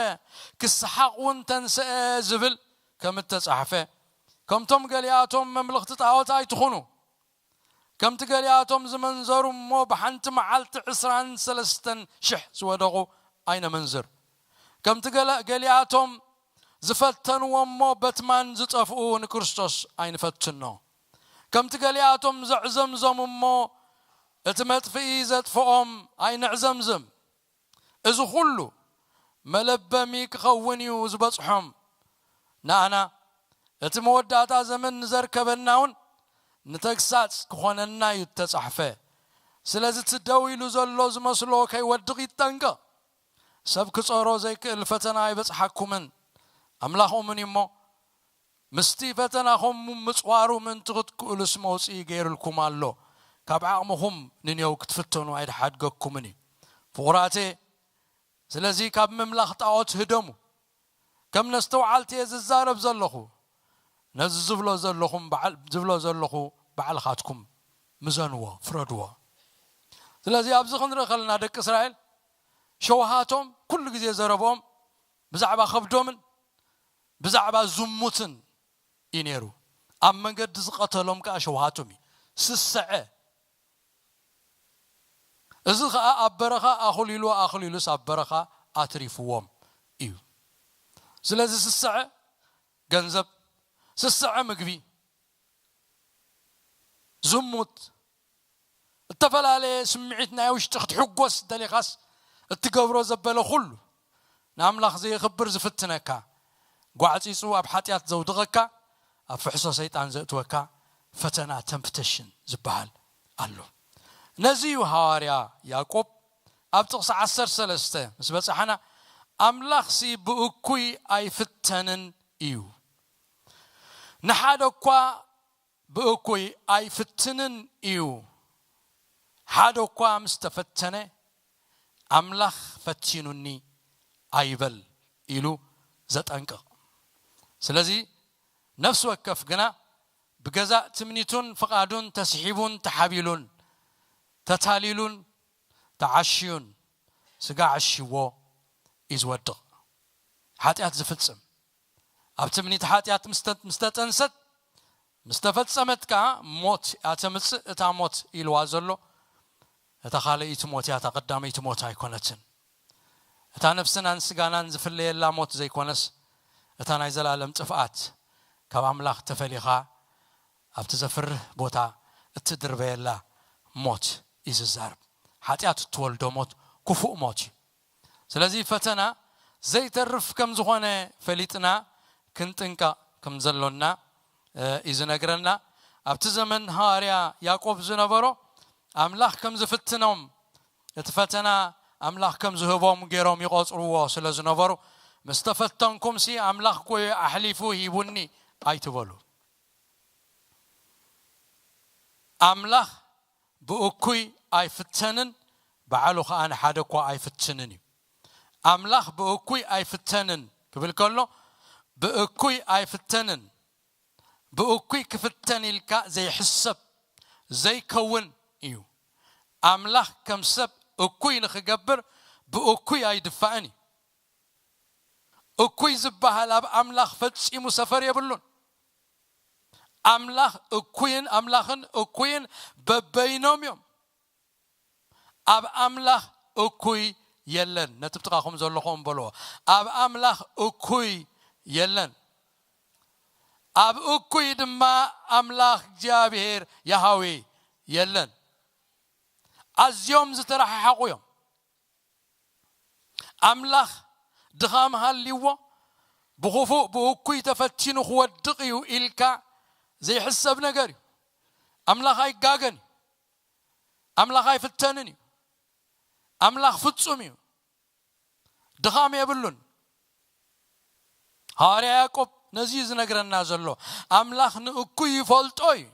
ክስሓቕ እውን ተንስአ ዝብል ከም እተጻሕፈ፣ ከምቶም ገሊኣቶም መምልኽቲ ጣዖት ኣይትኹኑ። ከምቲ ገሊኣቶም ዝመንዘሩ እሞ ብሓንቲ መዓልቲ ዕስራን ሰለስተን ሽሕ ዝወደቑ ኣይነመንዝር። ከምቲ ገለ-፣ ገሊኣቶም ዝፈተንዎ እሞ በትማን ዝጠፍኡ ንክርስቶስ ኣይንፈትኖ። ከምቲ ገሊኣቶም ዘዕዘምዘሙ እሞ እቲ መጥፍኢ ዘጥፍኦም ኣይነዕዘምዝም። እዚ ኹሉ መለበሚ ክኸውን እዩ ዝበጽሖም። ንኣና እቲ መወዳእታ ዘመን ንዘርከበና እውን ንተግሳጽ ክኾነና እዩ እተጻሕፈ። ስለዚ እቲ ደው ኢሉ ዘሎ ዝመስሎ ከይወድቕ ይጠንቀቕ። ሰብ ክጸሮ ዘይክእል ፈተና ኣይበጽሓኩምን። ኣምላኽ እሙን እዩ እሞ፣ ምስቲ ፈተናኹም ምጽዋሩ ምእንቲ ክትክእሉስ መውጽኢ ገይሩልኩም ኣሎ። ካብ ዓቕምኹም ንኔው ክትፍተኑ ኣይድሓድገኩምን እዩ። ፍቑራተየ፣ ስለዚ ካብ ምምላኽ ጣዖት ህደሙ። ከም ነስተውዓልቲ እየ ዝዛረብ ዘለኹ። ነዚ ዝብሎ ዘለኹም በዓል-፣ ዝብሎ ዘለኹ ባዕልኻትኩም ምዘንዎ፣ ፍረድዎ። ስለዚ ኣብዚ ክንርኢ ከለና ደቂ እስራኤል ሸውሃቶም ኩሉ ግዜ ዘረብኦም ብዛዕባ ከብዶምን ብዛዕባ ዝሙትን እዩ ነይሩ። ኣብ መንገዲ ዝቐተሎም ከኣ ሸውሃቶም እዩ። ስስዐ። እዚ ኸኣ ኣብ በረኻ ኣኹሊሉ ኣኹሊሉስ ኣብ በረኻ ኣትሪፍዎም እዩ። ስለዚ ስስዐ ገንዘብ፣ ስስዐ ምግቢ፣ ዝሙት፣ እተፈላለየ ስምዒት ናይ ውሽጢ ክትሕጎስ ደሊኻስ እትገብሮ ዘበለ ኩሉ ንኣምላኽ ዘየኽብር ዝፍትነካ፣ ጓዕጺጹ ኣብ ሓጢኣት ዘውድቐካ፣ ኣብ ፍሕሶ ሰይጣን ዘእትወካ ፈተና፣ ተምፕተሽን ዝበሃል ኣሎ። ነዚ እዩ ሃዋርያ ያዕቆብ ኣብ ጥቕሲ ዓሰርተ ሰለስተ ምስ በጻሕና፣ ኣምላኽሲ ብእኩይ ኣይፍተንን እዩ። ንሓደ እኳ ብእኩይ ኣይፍትንን እዩ። ሓደ እኳ ምስ ተፈተነ፣ ኣምላኽ ፈቲኑኒ ኣይበል ኢሉ ዘጠንቅቕ። ስለዚ ነፍሲ ወከፍ ግና ብገዛእ ትምኒቱን ፍቓዱን ተስሒቡን ተሓቢሉን ተታሊሉን ተዓሽዩን ስጋ ዓሽዎ እዩ ዝወድቕ። ሓጢኣት ዝፍጽም ኣብ ትምኒት ሓጢኣት ምስ ተ-፣ ምስ ተጠንሰት፣ ምስ ተፈጸመት ከኣ ሞት እያ ተምጽእ። እታ ሞት ኢልዋ ዘሎ እታ ካልኣይቲ ሞት እያ፣ እታ ቀዳመይቲ ሞት ኣይኮነትን። እታ ነፍስናን ስጋናን ዝፍለየላ ሞት ዘይኮነስ፣ እታ ናይ ዘላለም ጥፍኣት፣ ካብ ኣምላኽ ተፈሊኻ ኣብቲ ዘፍርህ ቦታ እትድርበየላ ሞት እዩ ዝዛረብ። ሓጢኣት እትወልዶ ሞት ክፉእ ሞት እዩ። ስለዚ ፈተና ዘይተርፍ ከም ዝኾነ ፈሊጥና ክንጥንቀቕ ከም ዘሎና፣ እ፣ እዩ ዝነግረና። ኣብቲ ዘመን ሃዋርያ ያዕቆብ ዝነበሮ፣ ኣምላኽ ከም ዝፍትኖም፣ እቲ ፈተና ኣምላኽ ከም ዝህቦም ገይሮም ይቖጽርዎ ስለ ዝነበሩ፣ "ምስ ተፈተንኩምሲ ኣምላኽ እኮ እዩ ኣሕሊፉ ሂቡኒ" ኣይትበሉ። ኣምላኽ ብእኩይ ኣይፍተንን፣ ባዕሉ ኸኣ ንሓደ እኳ ኣይፍትንን እዩ። ኣምላኽ ብእኩይ ኣይፍተንን ክብል ከሎ፣ ብእኩይ ኣይፍተንን፣ ብእኩይ ክፍተን ኢልካ ዘይሕሰብ፣ ዘይከውን እዩ። ኣምላኽ ከም ሰብ እኩይ ንኽገብር ብእኩይ ኣይድፋእን እዩ። እኩይ ዝበሃል ኣብ ኣምላኽ ፈጺሙ ሰፈር የብሉን። ኣምላኽ እኩይን፣ ኣምላኽን እኩይን በበይኖም እዮም። ኣብ ኣምላኽ እኩይ የለን። ነቲ ብጥቓኹም ዘለኹም በልዎ። ኣብ ኣምላኽ እኩይ የለን። ኣብ እኩይ ድማ ኣምላኽ እግዚኣብሔር ያሃዌ የለን። ኣዝዮም ዝተረሓሓቑ እዮም። ኣምላኽ ድኻም ሃልይዎ፣ ብኽፉእ ብእኩይ ተፈቲኑ ክወድቕ እዩ ኢልካ ዘይሕሰብ ነገር እዩ። ኣምላኽ ኣይጋገን እዩ። ኣምላኽ ኣይፍተንን እዩ። ኣምላኽ ፍጹም እዩ። ድኻም የብሉን። ሃዋርያ ያዕቆብ ነዚ እዩ ዝነግረና ዘሎ። ኣምላኽ ንእኩይ ይፈልጦ እዩ።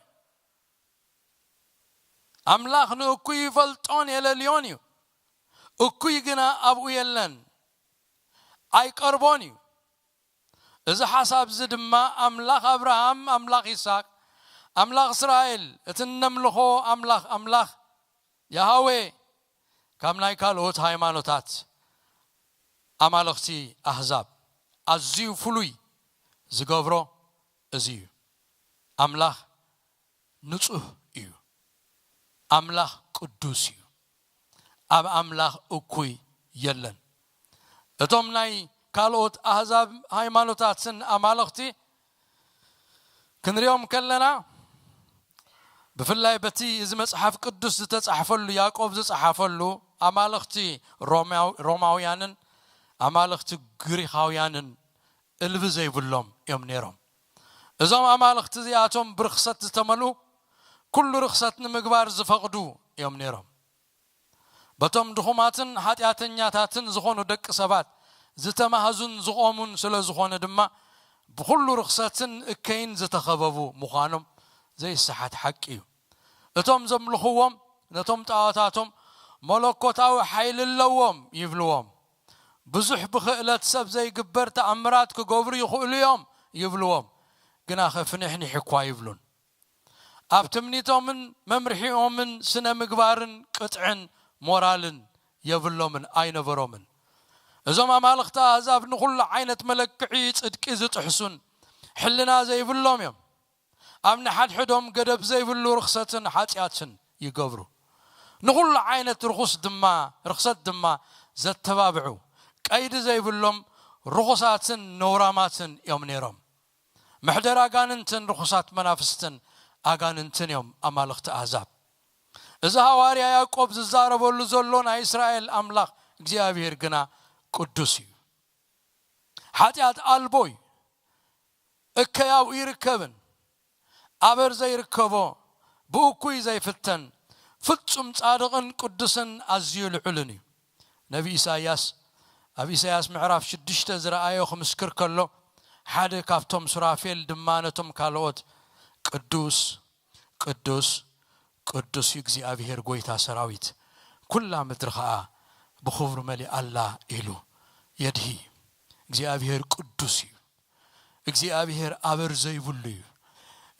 ኣምላኽ ንእኩይ ይፈልጦን የለልዮን እዩ። እኩይ ግና ኣብኡ የለን፣ ኣይቀርቦን እዩ። እዚ ሓሳብ እዚ ድማ ኣምላኽ ኣብርሃም፣ ኣምላኽ ይስሐቅ፣ ኣምላኽ እስራኤል፣ እቲ እነምልኾ ኣምላኽ፣ ኣምላኽ ያሃዌ ካብ ናይ ካልኦት ሃይማኖታት ኣማልኽቲ ኣህዛብ ኣዝዩ ፍሉይ ዝገብሮ እዚ እዩ። ኣምላኽ ንጹህ እዩ። ኣምላኽ ቅዱስ እዩ። ኣብ ኣምላኽ እኩይ የለን። እቶም ናይ ካልኦት ኣህዛብ ሃይማኖታትን ኣማልኽቲ ክንሪኦም ከለና፣ ብፍላይ በቲ እዚ መጽሓፍ ቅዱስ ዝተጻሕፈሉ፣ ያዕቆብ ዝጸሓፈሉ፣ ኣማልኽቲ ሮማው-፣ ሮማውያንን ኣማልኽቲ ግሪኻውያንን እልቢ ዘይብሎም እዮም ነይሮም። እዞም ኣማልኽቲ እዚኣቶም ብርኽሰት ዝተመልኡ፣ ኩሉ ርኽሰት ንምግባር ዝፈቕዱ እዮም ነይሮም። በቶም ድኹማትን ሓጢኣተኛታትን ዝኾኑ ደቂ ሰባት ዝተማህዙን ዝቖሙን ስለ ዝኾነ ድማ፣ ብኹሉ ርኽሰትን እከይን ዝተኸበቡ ምዃኖም ዘይሰሓት ሓቂ እዩ። እቶም ዘምልኽዎም ነቶም ጣዖታቶም መለኮታዊ ሓይሊ ኣለዎም ይብልዎም። ብዙሕ ብኽእለት ሰብ ዘይግበር ተኣምራት ክገብሩ ይኽእሉ እዮም ይብልዎም። ግናኸ ፍንሕኒሕ እኳ ይብሉን። ኣብ ትምኒቶምን መምርሒኦምን ስነ ምግባርን ቅጥዕን ሞራልን የብሎምን፣ ኣይነበሮምን። እዞም ኣማልኽቲ ኣህዛብ ንኹሉ ዓይነት መለክዒ ጽድቂ ዝጥሕሱን ሕልና ዘይብሎም እዮም። ኣብ ንሓድሕዶም ገደብ ዘይብሉ ርኽሰትን ሓጢኣትን ይገብሩ። ንኹሉ ዓይነት ርኹስ ድማ፣ ርኽሰት ድማ ዘተባብዑ፣ ቀይዲ ዘይብሎም ርኹሳትን ነውራማትን እዮም ነይሮም። መሕደር ኣጋንንትን ርኹሳት መናፍስትን ኣጋንንትን እዮም ኣማልኽቲ ኣህዛብ። እዚ ሃዋርያ ያዕቆብ ዝዛረበሉ ዘሎ ናይ እስራኤል ኣምላኽ እግዚኣብሔር ግና ቅዱስ እዩ። ሓጢኣት ኣልቦ እዩ። እከይ ኣብኡ ይርከብን። ኣበር ዘይርከቦ፣ ብእኩይ ዘይፍተን፣ ፍጹም ጻድቕን ቅዱስን ኣዝዩ ልዑልን እዩ። ነቢ ኢሳይያስ ኣብ ኢሳይያስ ምዕራፍ ሽዱሽተ ዝረኣዮ ክምስክር ከሎ፣ ሓደ ካብቶም ሱራፌል ድማ ነቶም ካልኦት፣ "ቅዱስ፣ ቅዱስ፣ ቅዱስ እዩ እግዚኣብሔር ጐይታ ሰራዊት፣ ኵላ ምድሪ ኸኣ ብኽብሩ መሊኣ ኣላ" ኢሉ የድሂ። እግዚኣብሔር ቅዱስ እዩ። እግዚኣብሔር ኣበር ዘይብሉ እዩ።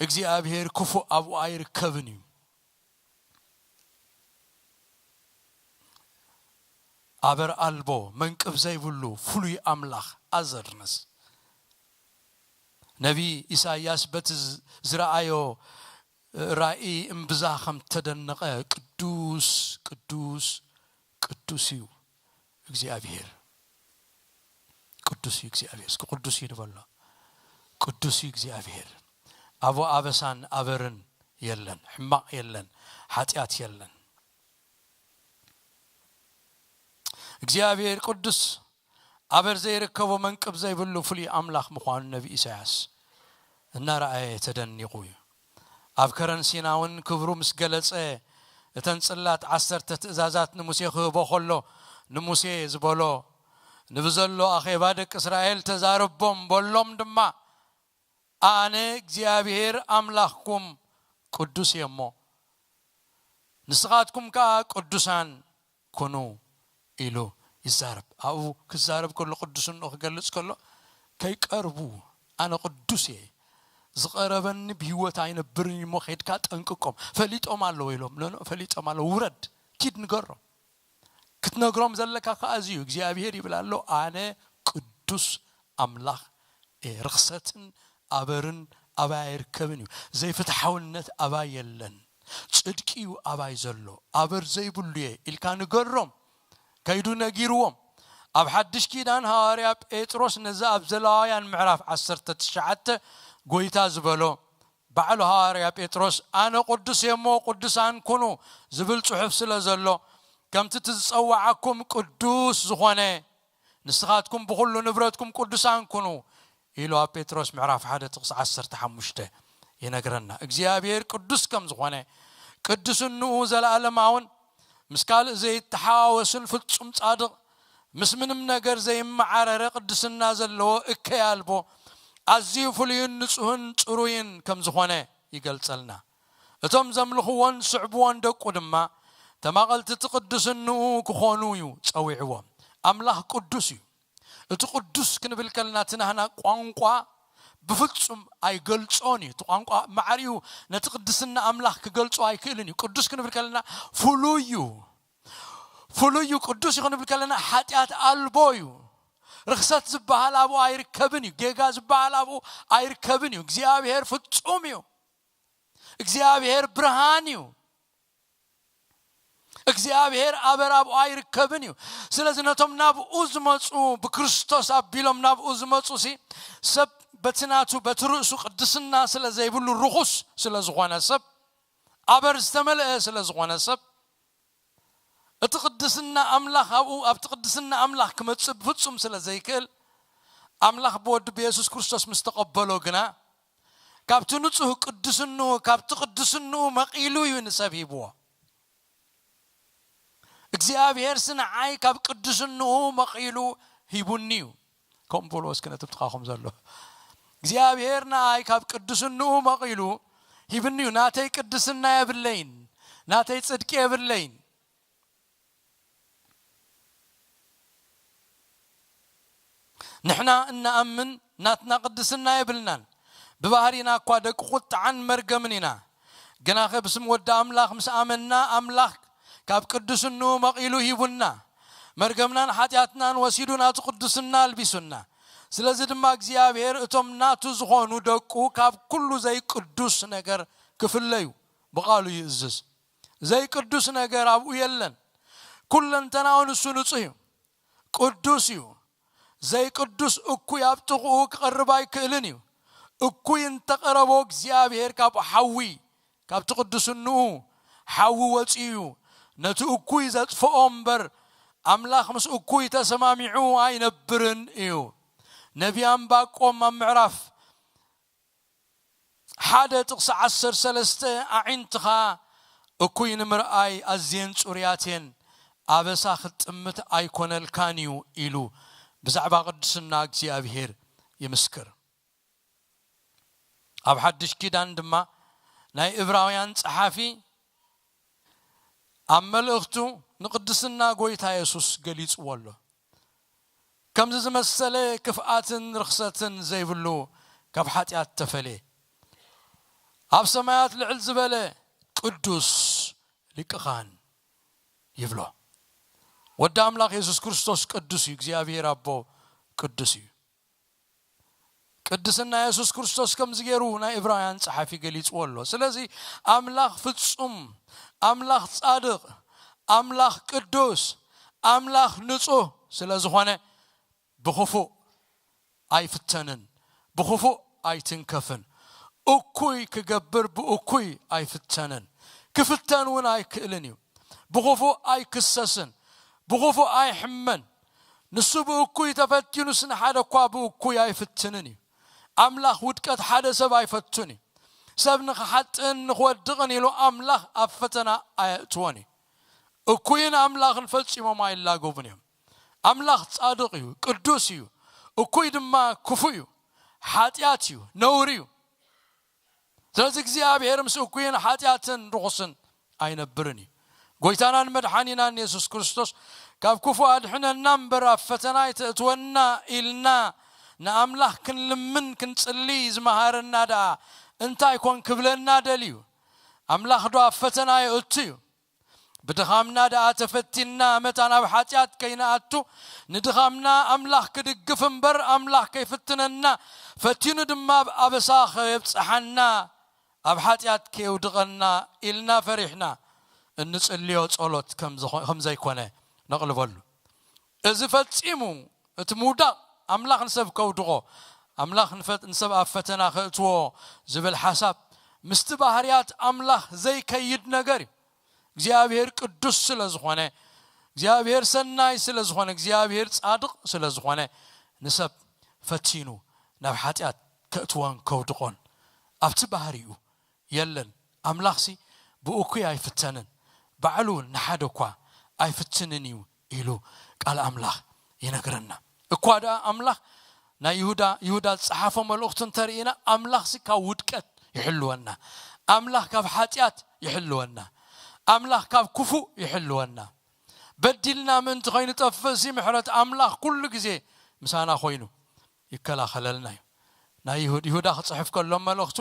እግዚኣብሔር ክፉእ ኣብኡ ኣይርከብን እዩ። ኣበር ኣልቦ፣ መንቅብ ዘይብሉ ፍሉይ ኣምላኽ ኣዘርንስ። ነቢ ኢሳይያስ በቲ ዝ-፣ ዝረኣዮ ራእይ እምብዛ ከም ተደነቐ፣ "ቅዱስ፣ ቅዱስ፣ ቅዱስ እዩ እግዚኣብሔር። ቅዱስ እዩ እግዚኣብሔር።" እስኪ ቅዱስ እዩ ንበሎ። ቅዱስ እዩ እግዚኣብሔር። ኣብኡ ኣበሳን ኣበርን የለን፣ ሕማቕ የለን፣ ሓጢኣት የለን። እግዚኣብሔር ቅዱስ፣ ኣበር ዘይርከቦ፣ መንቅብ ዘይብሉ ፍሉይ ኣምላኽ ምዃኑ ነቢ ኢሳያስ እናረኣየ ተደኒቑ እዩ። ኣብ ከረን ሲና እውን ክብሩ ምስ ገለጸ፣ እተን ጽላት ዓሰርተ ትእዛዛት ንሙሴ ክህቦ ከሎ፣ ንሙሴ ዝበሎ፣ "ንብዘሎ ኣኼባ ደቂ እስራኤል ተዛረቦም፣ በሎም ድማ፣ ኣነ እግዚኣብሔር ኣምላኽኩም ቅዱስ እየ እሞ፣ ንስኻትኩም ከኣ ቅዱሳን ኩኑ" ኢሉ ይዛረብ። ኣብኡ ክዛረብ ከሎ፣ ቅዱስንኡ ክገልጽ ከሎ፣ "ከይቀርቡ፣ ኣነ ቅዱስ እየ፣ ዝቐረበኒ ብህይወት ኣይነብርን እዩ እሞ፣ ከይድካ ጠንቅቆም፣ ፈሊጦም ኣለዉ" ኢሎም። "ኖ፣ ኖ፣ ፈሊጦም ኣለዉ፣ ውረድ፣ ኪድ ንገሮም። ክትነግሮም ዘለካ ከኣ እዚ እዩ፣ እግዚኣብሔር ይብል ኣሎ፣ ኣነ ቅዱስ ኣምላኽ እየ፣ ርኽሰትን ኣበርን ኣባይ ኣይርከብን እዩ፣ ዘይፍትሓውነት ኣባይ የለን፣ ጽድቂ እዩ ኣባይ ዘሎ፣ ኣበር ዘይብሉ እየ ኢልካ ንገሮም። ከይዱ ነጊርዎም። ኣብ ሓድሽ ኪዳን ሃዋርያ ጴጥሮስ ነዚ ኣብ ዘሌዋውያን ምዕራፍ ዓሰርተ ትሽዓተ ጎይታ ዝበሎ፣ ባዕሉ ሃዋርያ ጴጥሮስ፣ ኣነ ቅዱስ እየ እሞ ቅዱሳን ኩኑ ዝብል ጽሑፍ ስለ ዘሎ፣ ከምቲ እቲ ዝጸዋዓኩም ቅዱስ ዝኾነ፣ ንስኻትኩም ብኹሉ ንብረትኩም ቅዱሳን ኩኑ ኢሉ ኣብ ጴጥሮስ ምዕራፍ ሓደ ጥቕሲ ዓሰርተ ሓሙሽተ ይነግረና። እግዚኣብሔር ቅዱስ ከም ዝኾነ፣ ቅድስንኡ ዘለኣለማውን ምስ ካልእ ዘይተሓዋወስን ፍጹም ጻድቕ፣ ምስ ምንም ነገር ዘይመዓረረ ቅድስና ዘለዎ እከይ ኣልቦ፣ ኣዝዩ ፍሉይን ንጹህን ጽሩይን ከም ዝኾነ ይገልጸልና። እቶም ዘምልኽዎን ዝስዕብዎን ደቁ ድማ ተማቐልቲ እቲ ቅድስንኡ ክኾኑ እዩ ጸዊዕዎም። ኣምላኽ ቅዱስ እዩ። እቲ ቅዱስ ክንብል ከለና እቲ ናህና ቋንቋ ብፍጹም ኣይገልጾን እዩ። እቲ ቋንቋ ማዕሪኡ ነቲ ቅድስና ኣምላኽ ክገልጾ ኣይክእልን እዩ። ቅዱስ ክንብል ከለና ፍሉይ እዩ። ፍሉይ እዩ፣ ቅዱስ እዩ ክንብል ከለና ሓጢኣት ኣልቦ እዩ። ርኽሰት ዝበሃል ኣብኡ ኣይርከብን እዩ። ጌጋ ዝበሃል ኣብኡ ኣይርከብን እዩ። እግዚኣብሔር ፍጹም እዩ። እግዚኣብሔር ብርሃን እዩ። እግዚኣብሔር ኣበር ኣብኡ ኣይርከብን እዩ። ስለዚ ነቶም ናብኡ ዝመጹ፣ ብክርስቶስ ኣቢሎም ናብኡ ዝመጹ ሲ፣ ሰብ በቲ ናቱ፣ በቲ ርእሱ ቅድስና ስለ ዘይብሉ፣ ርኹስ ስለ ዝኾነ ሰብ፣ ኣበር ዝተመልአ ስለ ዝኾነ ሰብ፣ እቲ ቅድስና ኣምላኽ ኣብኡ፣ ኣብቲ ቅድስና ኣምላኽ ክመጽእ ብፍጹም ስለ ዘይክእል፣ ኣምላኽ ብወዱ ብየሱስ ክርስቶስ ምስ ተቐበሎ ግና፣ ካብቲ ንጹህ ቅድስንኡ፣ ካብቲ ቅድስንኡ መቒሉ እዩ ንሰብ ሂብዎ። እግዚኣብሔርሲ ንዓይ ካብ ቅድስንኡ መቒሉ ሂቡኒ እዩ። ከምኡ በልዎ እስኪ ነቲ ብጥቓኹም ዘሎ። እግዚኣብሔር ንዓይ ካብ ቅድስንኡ መቒሉ ሂብኒ እዩ። ናተይ ቅድስና የብለይን፣ ናተይ ጽድቂ የብለይን። ንሕና እንኣምን ናትና ቅድስና የብልናን። ብባህሪና እኳ ደቂ ቁጥዓን መርገምን ኢና። ግናኸ ብስም ወዲ ኣምላኽ ምስ ኣመንና፣ ኣምላኽ ካብ ቅድስንኡ መቒሉ ሂቡና። መርገምናን ሓጢኣትናን ወሲዱ ናቱ ቅድስና ኣልቢሱና። ስለዚ ድማ እግዚኣብሔር እቶም ናቱ ዝኾኑ ደቁ ካብ ኩሉ ዘይቅዱስ ነገር ክፍለዩ ብቓሉ ይእዝዝ። ዘይቅዱስ ነገር ኣብኡ የለን። ኩለንተናኡ ንሱ ንጹህ እዩ፣ ቅዱስ እዩ። ዘይቅዱስ እኩይ ኣብ ጥቕኡ ክቐርብ ኣይክእልን እዩ። እኩይ እንተቐረቦ እግዚኣብሔር ካብ ሓዊ፣ ካብቲ ቅዱስንኡ ሓዊ ወጺኡ እዩ። ነቲ እኩይ ዘጥፍኦ እምበር፣ ኣምላኽ ምስ እኩይ ተሰማሚዑ ኣይነብርን እዩ። ነቢ ኣንባቆም ኣብ ምዕራፍ ሓደ ጥቕሲ ዓሰርተ ሰለስተ፣ ኣዒንትኻ እኩይ ንምርኣይ ኣዝየን ጽሩያት እየን፣ ኣበሳ ክትጥምት ኣይኮነልካን እዩ ኢሉ ብዛዕባ ቅድስና እግዚኣብሔር ይምስክር። ኣብ ሓድሽ ኪዳን ድማ ናይ እብራውያን ጸሓፊ ኣብ መልእኽቱ ንቅድስና ጎይታ የሱስ ገሊጽዎ ኣሎ። ከምዚ ዝመሰለ ክፍኣትን ርኽሰትን ዘይብሉ፣ ካብ ሓጢኣት ተፈልየ፣ ኣብ ሰማያት ልዕል ዝበለ ቅዱስ ሊቀ ካህን ይብሎ። ወዲ ኣምላኽ የሱስ ክርስቶስ ቅዱስ እዩ። እግዚኣብሔር ኣቦ ቅዱስ እዩ። ቅድስና የሱስ ክርስቶስ ከምዚ ገይሩ ናይ እብራውያን ጸሓፊ ገሊጽዎ ኣሎ። ስለዚ ኣምላኽ ፍጹም፣ ኣምላኽ ጻድቕ፣ ኣምላኽ ቅዱስ፣ ኣምላኽ ንጹህ ስለ ዝኾነ ብኽፉእ ኣይፍተንን፣ ብኽፉእ ኣይትንከፍን። እኩይ ክገብር ብእኩይ ኣይፍተንን፣ ክፍተን እውን ኣይክእልን እዩ። ብኽፉእ ኣይክሰስን፣ ብኽፉእ ኣይሕመን። ንሱ ብእኩይ ተፈቲኑስ ንሓደ እኳ ብእኩይ ኣይፍትንን እዩ። ኣምላኽ ውድቀት ሓደ ሰብ ኣይፈቱን እዩ። ሰብ ንኽሓጥእን ንኽወድቕን ኢሉ ኣምላኽ ኣብ ፈተና ኣየእትዎን እዩ። እኩይን ኣምላኽን ፈጺሞም ኣይላጎቡን እዮም። ኣምላኽ ጻድቕ እዩ፣ ቅዱስ እዩ። እኩይ ድማ ክፉእ እዩ፣ ሓጢኣት እዩ፣ ነውሪ እዩ። ስለዚ እግዚኣብሔር ምስ እኩይን ሓጢኣትን ርኹስን ኣይነብርን እዩ። ጎይታናን መድሓኒናን የሱስ ክርስቶስ ካብ ክፉእ ኣድሕነና እምበር ኣብ ፈተና ኣይተእትወና ኢልና ንኣምላኽ ክንልምን ክንጽሊ ዝመሃረና ደኣ እንታይ ኮን ክብለና ደልዩ? ኣምላኽ ዶ ኣብ ፈተና የእቱ እዩ? ብድኻምና ደኣ ተፈቲንና መታን ኣብ ሓጢኣት ከይንኣቱ፣ ንድኻምና ኣምላኽ ክድግፍ እምበር ኣምላኽ ከይፍትነና፣ ፈቲኑ ድማ ኣብ ኣበሳ ከየብጽሓና ኣብ ሓጢኣት ከየውድቐና ኢልና ፈሪሕና እንጽልዮ ጸሎት ከም ዝኾ-፣ ከም ዘይኮነ ነቕልበሉ። እዚ ፈጺሙ እቲ ምውዳቕ ኣምላኽ ንሰብ ከውድቖ፣ ኣምላኽ ንፈት-፣ ንሰብ ኣብ ፈተና ከእትዎ ዝብል ሓሳብ ምስቲ ባህርያት ኣምላኽ ዘይከይድ ነገር እዩ። እግዚኣብሔር ቅዱስ ስለ ዝኾነ፣ እግዚኣብሔር ሰናይ ስለ ዝኾነ፣ እግዚኣብሔር ጻድቕ ስለ ዝኾነ ንሰብ ፈቲኑ ናብ ሓጢኣት ከእትዎን ከውድቖን ኣብቲ ባህሪኡ የለን። ኣምላኽሲ ብእኩይ ኣይፍተንን፣ ባዕሉ እውን ንሓደ እኳ ኣይፍትንን እዩ ኢሉ ቃል ኣምላኽ ይነግረና። እኳ ደኣ ኣምላኽ ናይ ይሁዳ፣ ይሁዳ ዝጸሓፎ መልእኽቱ እንተርኢና፣ ኣምላኽሲ ካብ ውድቀት ይሕልወና፣ ኣምላኽ ካብ ሓጢኣት ይሕልወና፣ ኣምላኽ ካብ ክፉእ ይሕልወና። በዲልና ምእንቲ ከይንጠፍእሲ ምሕረት ኣምላኽ ኩሉ ግዜ ምሳና ኮይኑ ይከላኸለልና እዩ። ናይ ይሁድ-፣ ይሁዳ ክጽሕፍ ከሎ መልእኽቱ፣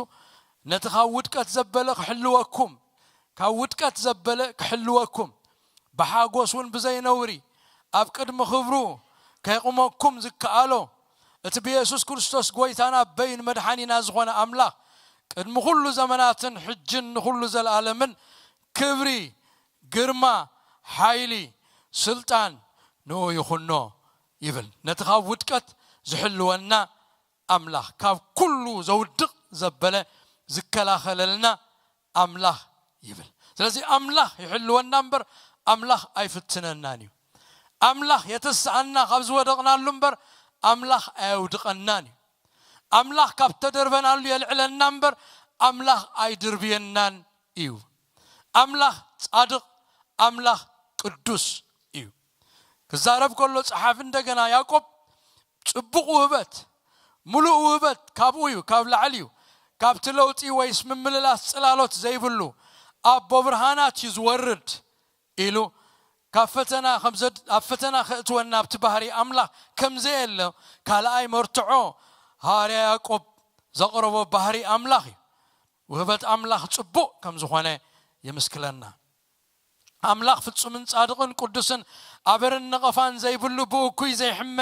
ነቲ ካብ ውድቀት ዘበለ ክሕልወኩም፣ ካብ ውድቀት ዘበለ ክሕልወኩም፣ ብሓጎስ እውን ብዘይነውሪ ኣብ ቅድሚ ክብሩ ከይቕመኩም ዝከኣሎ፣ እቲ ብየሱስ ክርስቶስ ጎይታና በይን መድሓኒና ዝኾነ ኣምላኽ፣ ቅድሚ ኩሉ ዘመናትን ሕጅን ንኹሉ ዘለኣለምን ክብሪ፣ ግርማ፣ ሓይሊ፣ ስልጣን ንኡ ይኹኖ ይብል። ነቲ ካብ ውድቀት ዝሕልወና ኣምላኽ፣ ካብ ኩሉ ዘውድቕ ዘበለ ዝከላኸለልና ኣምላኽ ይብል። ስለዚ ኣምላኽ ይሕልወና እምበር ኣምላኽ ኣይፍትነናን እዩ። ኣምላኽ የተስኣና ካብ ዝወደቕናሉ እምበር ኣምላኽ ኣየውድቐናን እዩ። ኣምላኽ ካብ ተደርበናሉ የልዕለና እምበር ኣምላኽ ኣይድርብየናን እዩ። ኣምላኽ ጻድቕ፣ ኣምላኽ ቅዱስ እዩ። ክዛረብ ከሎ ጸሓፊ እንደገና ያዕቆብ፣ ጽቡቕ ውህበት፣ ምሉእ ውህበት ካብኡ እዩ፣ ካብ ላዕሊ እዩ፣ ካብቲ ለውጢ ወይስ ምምልላስ ጽላሎት ዘይብሉ ኣቦ ብርሃናት እዩ ዝወርድ ኢሉ፣ ካብ ፈተና ከም ዘድ-፣ ኣብ ፈተና ከእትወና ኣብቲ ባህሪ ኣምላኽ ከም ዘየለ ካልኣይ መርትዖ ሃዋርያ ያዕቆብ ዘቕረቦ ባህሪ ኣምላኽ እዩ። ውህበት ኣምላኽ ጽቡቕ ከም ዝኾነ የምስክለና። ኣምላኽ ፍጹምን ጻድቕን ቅዱስን ኣበርን ነቐፋን ዘይብሉ፣ ብእኩይ ዘይሕመ፣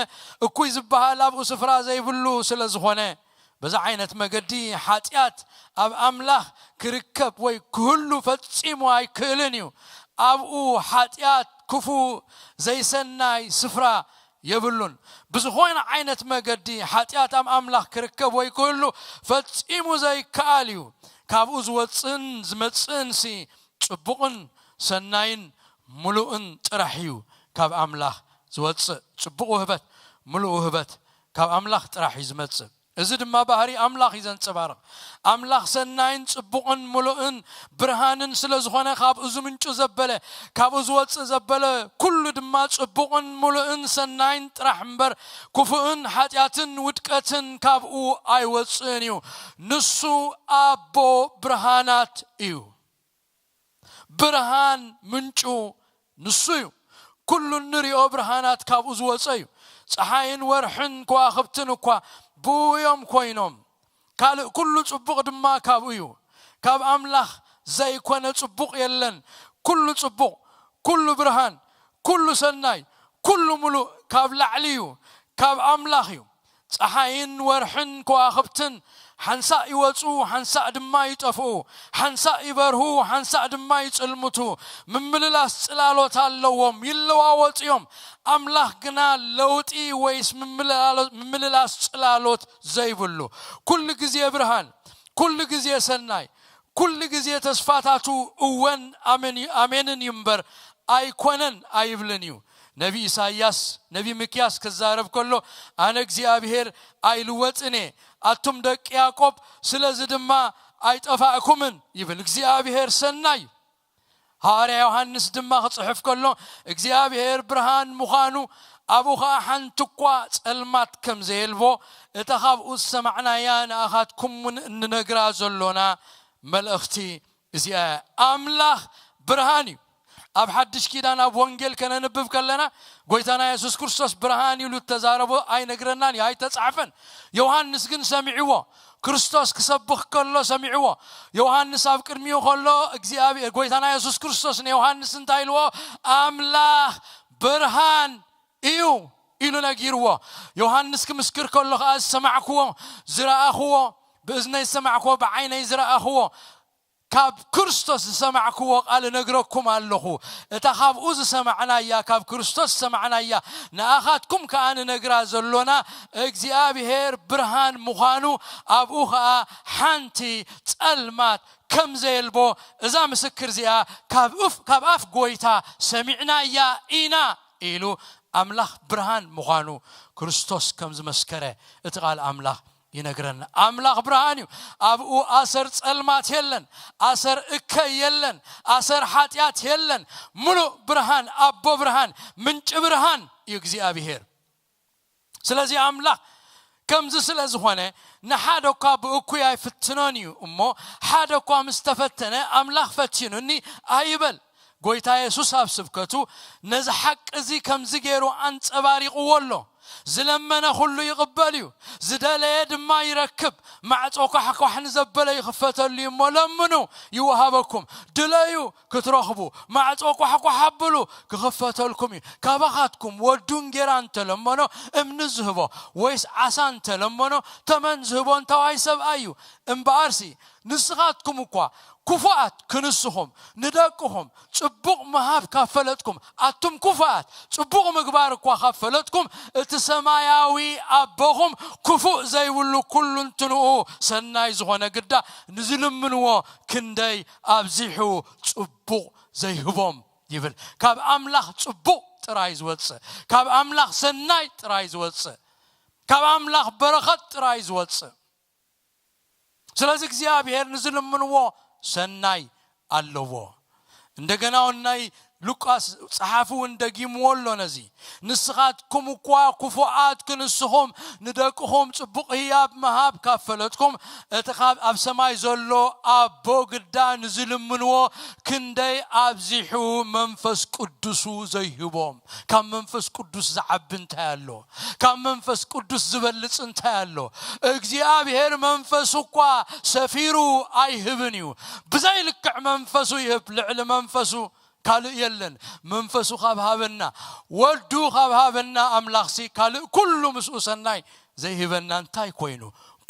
እኩይ ዝበሃል ኣብኡ ስፍራ ዘይብሉ ስለ ዝኾነ፣ በዛ ዓይነት መገዲ ሓጢኣት ኣብ ኣምላኽ ክርከብ ወይ ክህሉ ፈጺሙ ኣይክእልን እዩ። ኣብኡ ሓጢኣት፣ ክፉእ፣ ዘይሰናይ ስፍራ የብሉን። ብዝኾነ ዓይነት መገዲ ሓጢኣት ኣብ ኣምላኽ ክርከብ ወይ ክህሉ ፈጺሙ ዘይከኣል እዩ። ካብኡ ዝወጽእን ዝመጽእንሲ ጽቡቕን ሰናይን ምሉእን ጥራሕ እዩ ካብ ኣምላኽ ዝወጽእ። ጽቡቕ ውህበት፣ ምሉእ ውህበት ካብ ኣምላኽ ጥራሕ እዩ ዝመጽእ። እዚ ድማ ባህሪ ኣምላኽ እዩ ዘንጸባርቕ። ኣምላኽ ሰናይን ጽቡቕን ምሉእን ብርሃንን ስለ ዝኾነ፣ ካብኡ ዝምንጩ ዘበለ፣ ካብኡ ዝወጽእ ዘበለ ኩሉ ድማ ጽቡቕን ምሉእን ሰናይን ጥራሕ እምበር፣ ክፉእን ሓጢኣትን ውድቀትን ካብኡ ኣይወጽእን እዩ። ንሱ ኣቦ ብርሃናት እዩ። ብርሃን ምንጩ ንሱ እዩ። ኩሉ እንሪኦ ብርሃናት ካብኡ ዝወጸ እዩ። ጸሓይን ወርሕን ከዋኽብትን እኳ ብኡ እዮም ኮይኖም። ካልእ ኩሉ ጽቡቕ ድማ ካብኡ እዩ። ካብ ኣምላኽ ዘይኮነ ጽቡቕ የለን። ኩሉ ጽቡቕ፣ ኩሉ ብርሃን፣ ኩሉ ሰናይ፣ ኩሉ ምሉእ ካብ ላዕሊ እዩ፣ ካብ ኣምላኽ እዩ። ጸሓይን ወርሕን ከዋኽብትን ሓንሳእ ይወጹ፣ ሓንሳእ ድማ ይጠፍኡ፣ ሓንሳእ ይበርሁ፣ ሓንሳእ ድማ ይጽልምቱ። ምምልላስ ጽላሎት ኣለዎም፣ ይለዋወጡ እዮም። ኣምላኽ ግና ለውጢ ወይስ ምምልላሎ-፣ ምምልላስ ጽላሎት ዘይብሉ፣ ኩሉ ግዜ ብርሃን፣ ኩሉ ግዜ ሰናይ፣ ኩሉ ግዜ ተስፋታቱ እወን ኣሜን-፣ ኣሜንን እዩ እምበር ኣይኮነን ኣይብልን እዩ። ነቢ ኢሳይያስ፣ ነቢ ሚክያስ ክዛረብ ከሎ፣ "ኣነ እግዚኣብሄር ኣይልወጥን እየ፣ ኣቱም ደቂ ያዕቆብ፣ ስለዚ ድማ ኣይጠፋእኩምን" ይብል። እግዚኣብሄር ሰናይ እዩ። ሃዋርያ ዮሃንስ ድማ ክጽሕፍ ከሎ፣ እግዚኣብሄር ብርሃን ምዃኑ፣ ኣብኡ ኸኣ ሓንቲ እኳ ጸልማት ከም ዘየልቦ፣ እታ ካብኡ ዝሰማዕናያ ንኣኻትኩም እውን እንነግራ ዘሎና መልእኽቲ እዚኣ እያ። ኣምላኽ ብርሃን እዩ። ኣብ ሓድሽ ኪዳን ኣብ ወንጌል ከነንብብ ከለና፣ ጎይታና የሱስ ክርስቶስ ብርሃን ኢሉ እተዛረቦ ኣይነግረናን እዩ፣ ኣይተጻሕፈን። ዮሃንስ ግን ሰሚዕዎ። ክርስቶስ ክሰብኽ ከሎ ሰሚዕዎ። ዮሃንስ ኣብ ቅድሚኡ ከሎ እግዚኣብሔር፣ ጎይታና የሱስ ክርስቶስ ንዮሃንስ እንታይ ኢልዎ? "ኣምላኽ ብርሃን እዩ" ኢሉ ነጊርዎ። ዮሃንስ ክምስክር ከሎ ከኣ ዝሰማዕክዎ፣ ዝረኣኽዎ፣ ብእዝነይ ዝሰማዕክዎ፣ ብዓይነይ ዝረኣኽዎ፣ ካብ ክርስቶስ ዝሰማዕክዎ ቃል እነግረኩም ኣለኹ። እታ ካብኡ ዝሰማዕናያ፣ ካብ ክርስቶስ ዝሰማዕናያ፣ ንኣኻትኩም ከኣ ንነግራ ዘሎና፣ እግዚኣብሔር ብርሃን ምዃኑ፣ ኣብኡ ኸኣ ሓንቲ ጸልማት ከም ዘየልቦ፣ እዛ ምስክር እዚኣ ካብ እፍ-፣ ካብ ኣፍ ጐይታ ሰሚዕናያ ኢና ኢሉ፣ ኣምላኽ ብርሃን ምዃኑ ክርስቶስ ከም ዝመስከረ እቲ ቃል ኣምላኽ ይነግረና። ኣምላኽ ብርሃን እዩ። ኣብኡ ኣሰር ጸልማት የለን፣ ኣሰር እከይ የለን፣ ኣሰር ሓጢኣት የለን። ምሉእ ብርሃን፣ ኣቦ ብርሃን፣ ምንጪ ብርሃን እዩ እግዚኣብሔር። ስለዚ ኣምላኽ ከምዚ ስለ ዝኾነ፣ ንሓደ እኳ ብእኩይ ኣይፍትኖን እዩ እሞ፣ ሓደ እኳ ምስ ተፈተነ ኣምላኽ ፈቲኑኒ ኣይበል። ጐይታ የሱስ ኣብ ስብከቱ ነዚ ሓቂ እዚ ከምዚ ገይሩ ኣንጸባሪቕዎ ኣሎ። ዝለመነ ኹሉ ይቕበል እዩ፣ ዝደለየ ድማ ይረክብ። ማዕጾ ኳሕኳሕ ንዘበለ ይኽፈተሉ እዩ እሞ፣ ለምኑ ይወሃበኩም፣ ድለዩ ክትረኽቡ፣ ማዕጾ ኳሕኳሕ ኣብሉ ክኽፈተልኩም እዩ። ካባኻትኩም ወዱ እንጌራ እንተለመኖ እምኒ ዝህቦ፣ ወይስ ዓሳ እንተለመኖ ተመን ዝህቦ እንታዋይ ሰብኣይ እዩ? እምበኣርሲ ንስኻትኩም እኳ ክፉኣት ክንስኹም ንደቅኹም ጽቡቕ ምሃብ ካብ ፈለጥኩም፣ ኣቱም ክፉኣት ጽቡቕ ምግባር እኳ ካብ ፈለጥኩም፣ እቲ ሰማያዊ ኣቦኹም ክፉእ ዘይብሉ ኩሉ እንትንኡ ሰናይ ዝኾነ ግዳ ንዝልምንዎ ክንደይ ኣብዚሑ ጽቡቕ ዘይህቦም ይብል። ካብ ኣምላኽ ጽቡቕ ጥራይ ዝወጽእ፣ ካብ ኣምላኽ ሰናይ ጥራይ ዝወጽእ፣ ካብ ኣምላኽ በረኸት ጥራይ ዝወጽእ። ስለዚ እግዚኣብሔር ንዝልምንዎ ሰናይ ኣለዎ። እንደገና እውን ናይ ሉቃስ ጸሓፊ እውን ደጊምዎ ኣሎ ነዚ። ንስኻትኩም እኳ ክፉኣት ክንስኹም ንደቅኹም ጽቡቕ ህያብ ምሃብ ካብ ፈለጥኩም፣ እቲ ካብ ኣብ ሰማይ ዘሎ ኣቦ ግዳ ንዝልምንዎ ክንደይ ኣብዚሑ መንፈስ ቅዱሱ ዘይህቦም። ካብ መንፈስ ቅዱስ ዝዓቢ እንታይ ኣሎ? ካብ መንፈስ ቅዱስ ዝበልጽ እንታይ ኣሎ? እግዚኣብሔር መንፈሱ እኳ ሰፊሩ ኣይህብን እዩ። ብዘይ ልክዕ መንፈሱ ይህብ፣ ልዕሊ መንፈሱ ካልእ የለን። መንፈሱ ካብ ሃበና፣ ወዱ ካብ ሃበና ኣምላኽሲ ካልእ ኩሉ ምስኡ ሰናይ ዘይህበና እንታይ ኮይኑ?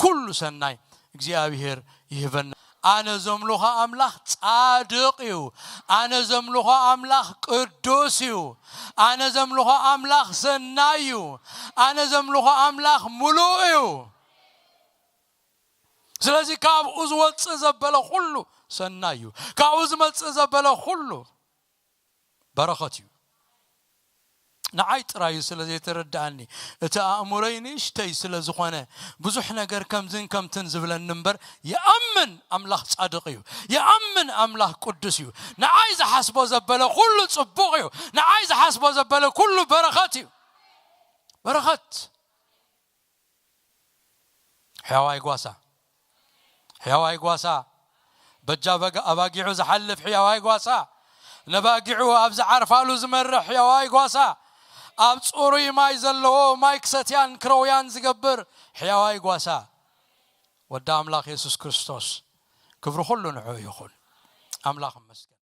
ኩሉ ሰናይ እግዚኣብሔር ይህበና። ኣነ ዘምልኾ ኣምላኽ ጻድቕ እዩ። ኣነ ዘምልኾ ኣምላኽ ቅዱስ እዩ። ኣነ ዘምልኾ ኣምላኽ ሰናይ እዩ። ኣነ ዘምልኾ ኣምላኽ ምሉእ እዩ። ስለዚ ካብኡ ዝወጽእ ዘበለ ኩሉ ሰናይ እዩ። ካብኡ ዝመጽእ ዘበለ ኩሉ በረኸት እዩ። ንዓይ ጥራይ እዩ ስለ ዘይተረድኣኒ፣ እቲ ኣእምሮይ ንእሽተይ ስለ ዝኾነ፣ ብዙሕ ነገር ከምዝን ከምትን ዝብለኒ እምበር፣ ይኣምን ኣምላኽ ጻድቕ እዩ። ይኣምን ኣምላኽ ቅዱስ እዩ። ንዓይ ዝሓስቦ ዘበለ ኩሉ ጽቡቕ እዩ። ንዓይ ዝሓስቦ ዘበለ ኩሉ በረኸት እዩ። በረኸት። ሕያዋይ ጓሳ፣ ሕያዋይ ጓሳ፣ በጃ በጋ-፣ ኣባጊዑ ዝሓልፍ ሕያዋይ ጓሳ፣ ነባጊዑ ኣብ ዝዓርፋሉ ዝመርሕ ሕያዋይ ጓሳ፣ ኣብ ጽሩይ ማይ ዘለዎ ማይ ክሰትያን ክረውያን ዝገብር ሕያዋይ ጓሳ፣ ወዲ ኣምላኽ የሱስ ክርስቶስ። ክብሪ ኩሉ ንዕኡ ይኹን። ኣምላኽ ይመስገን።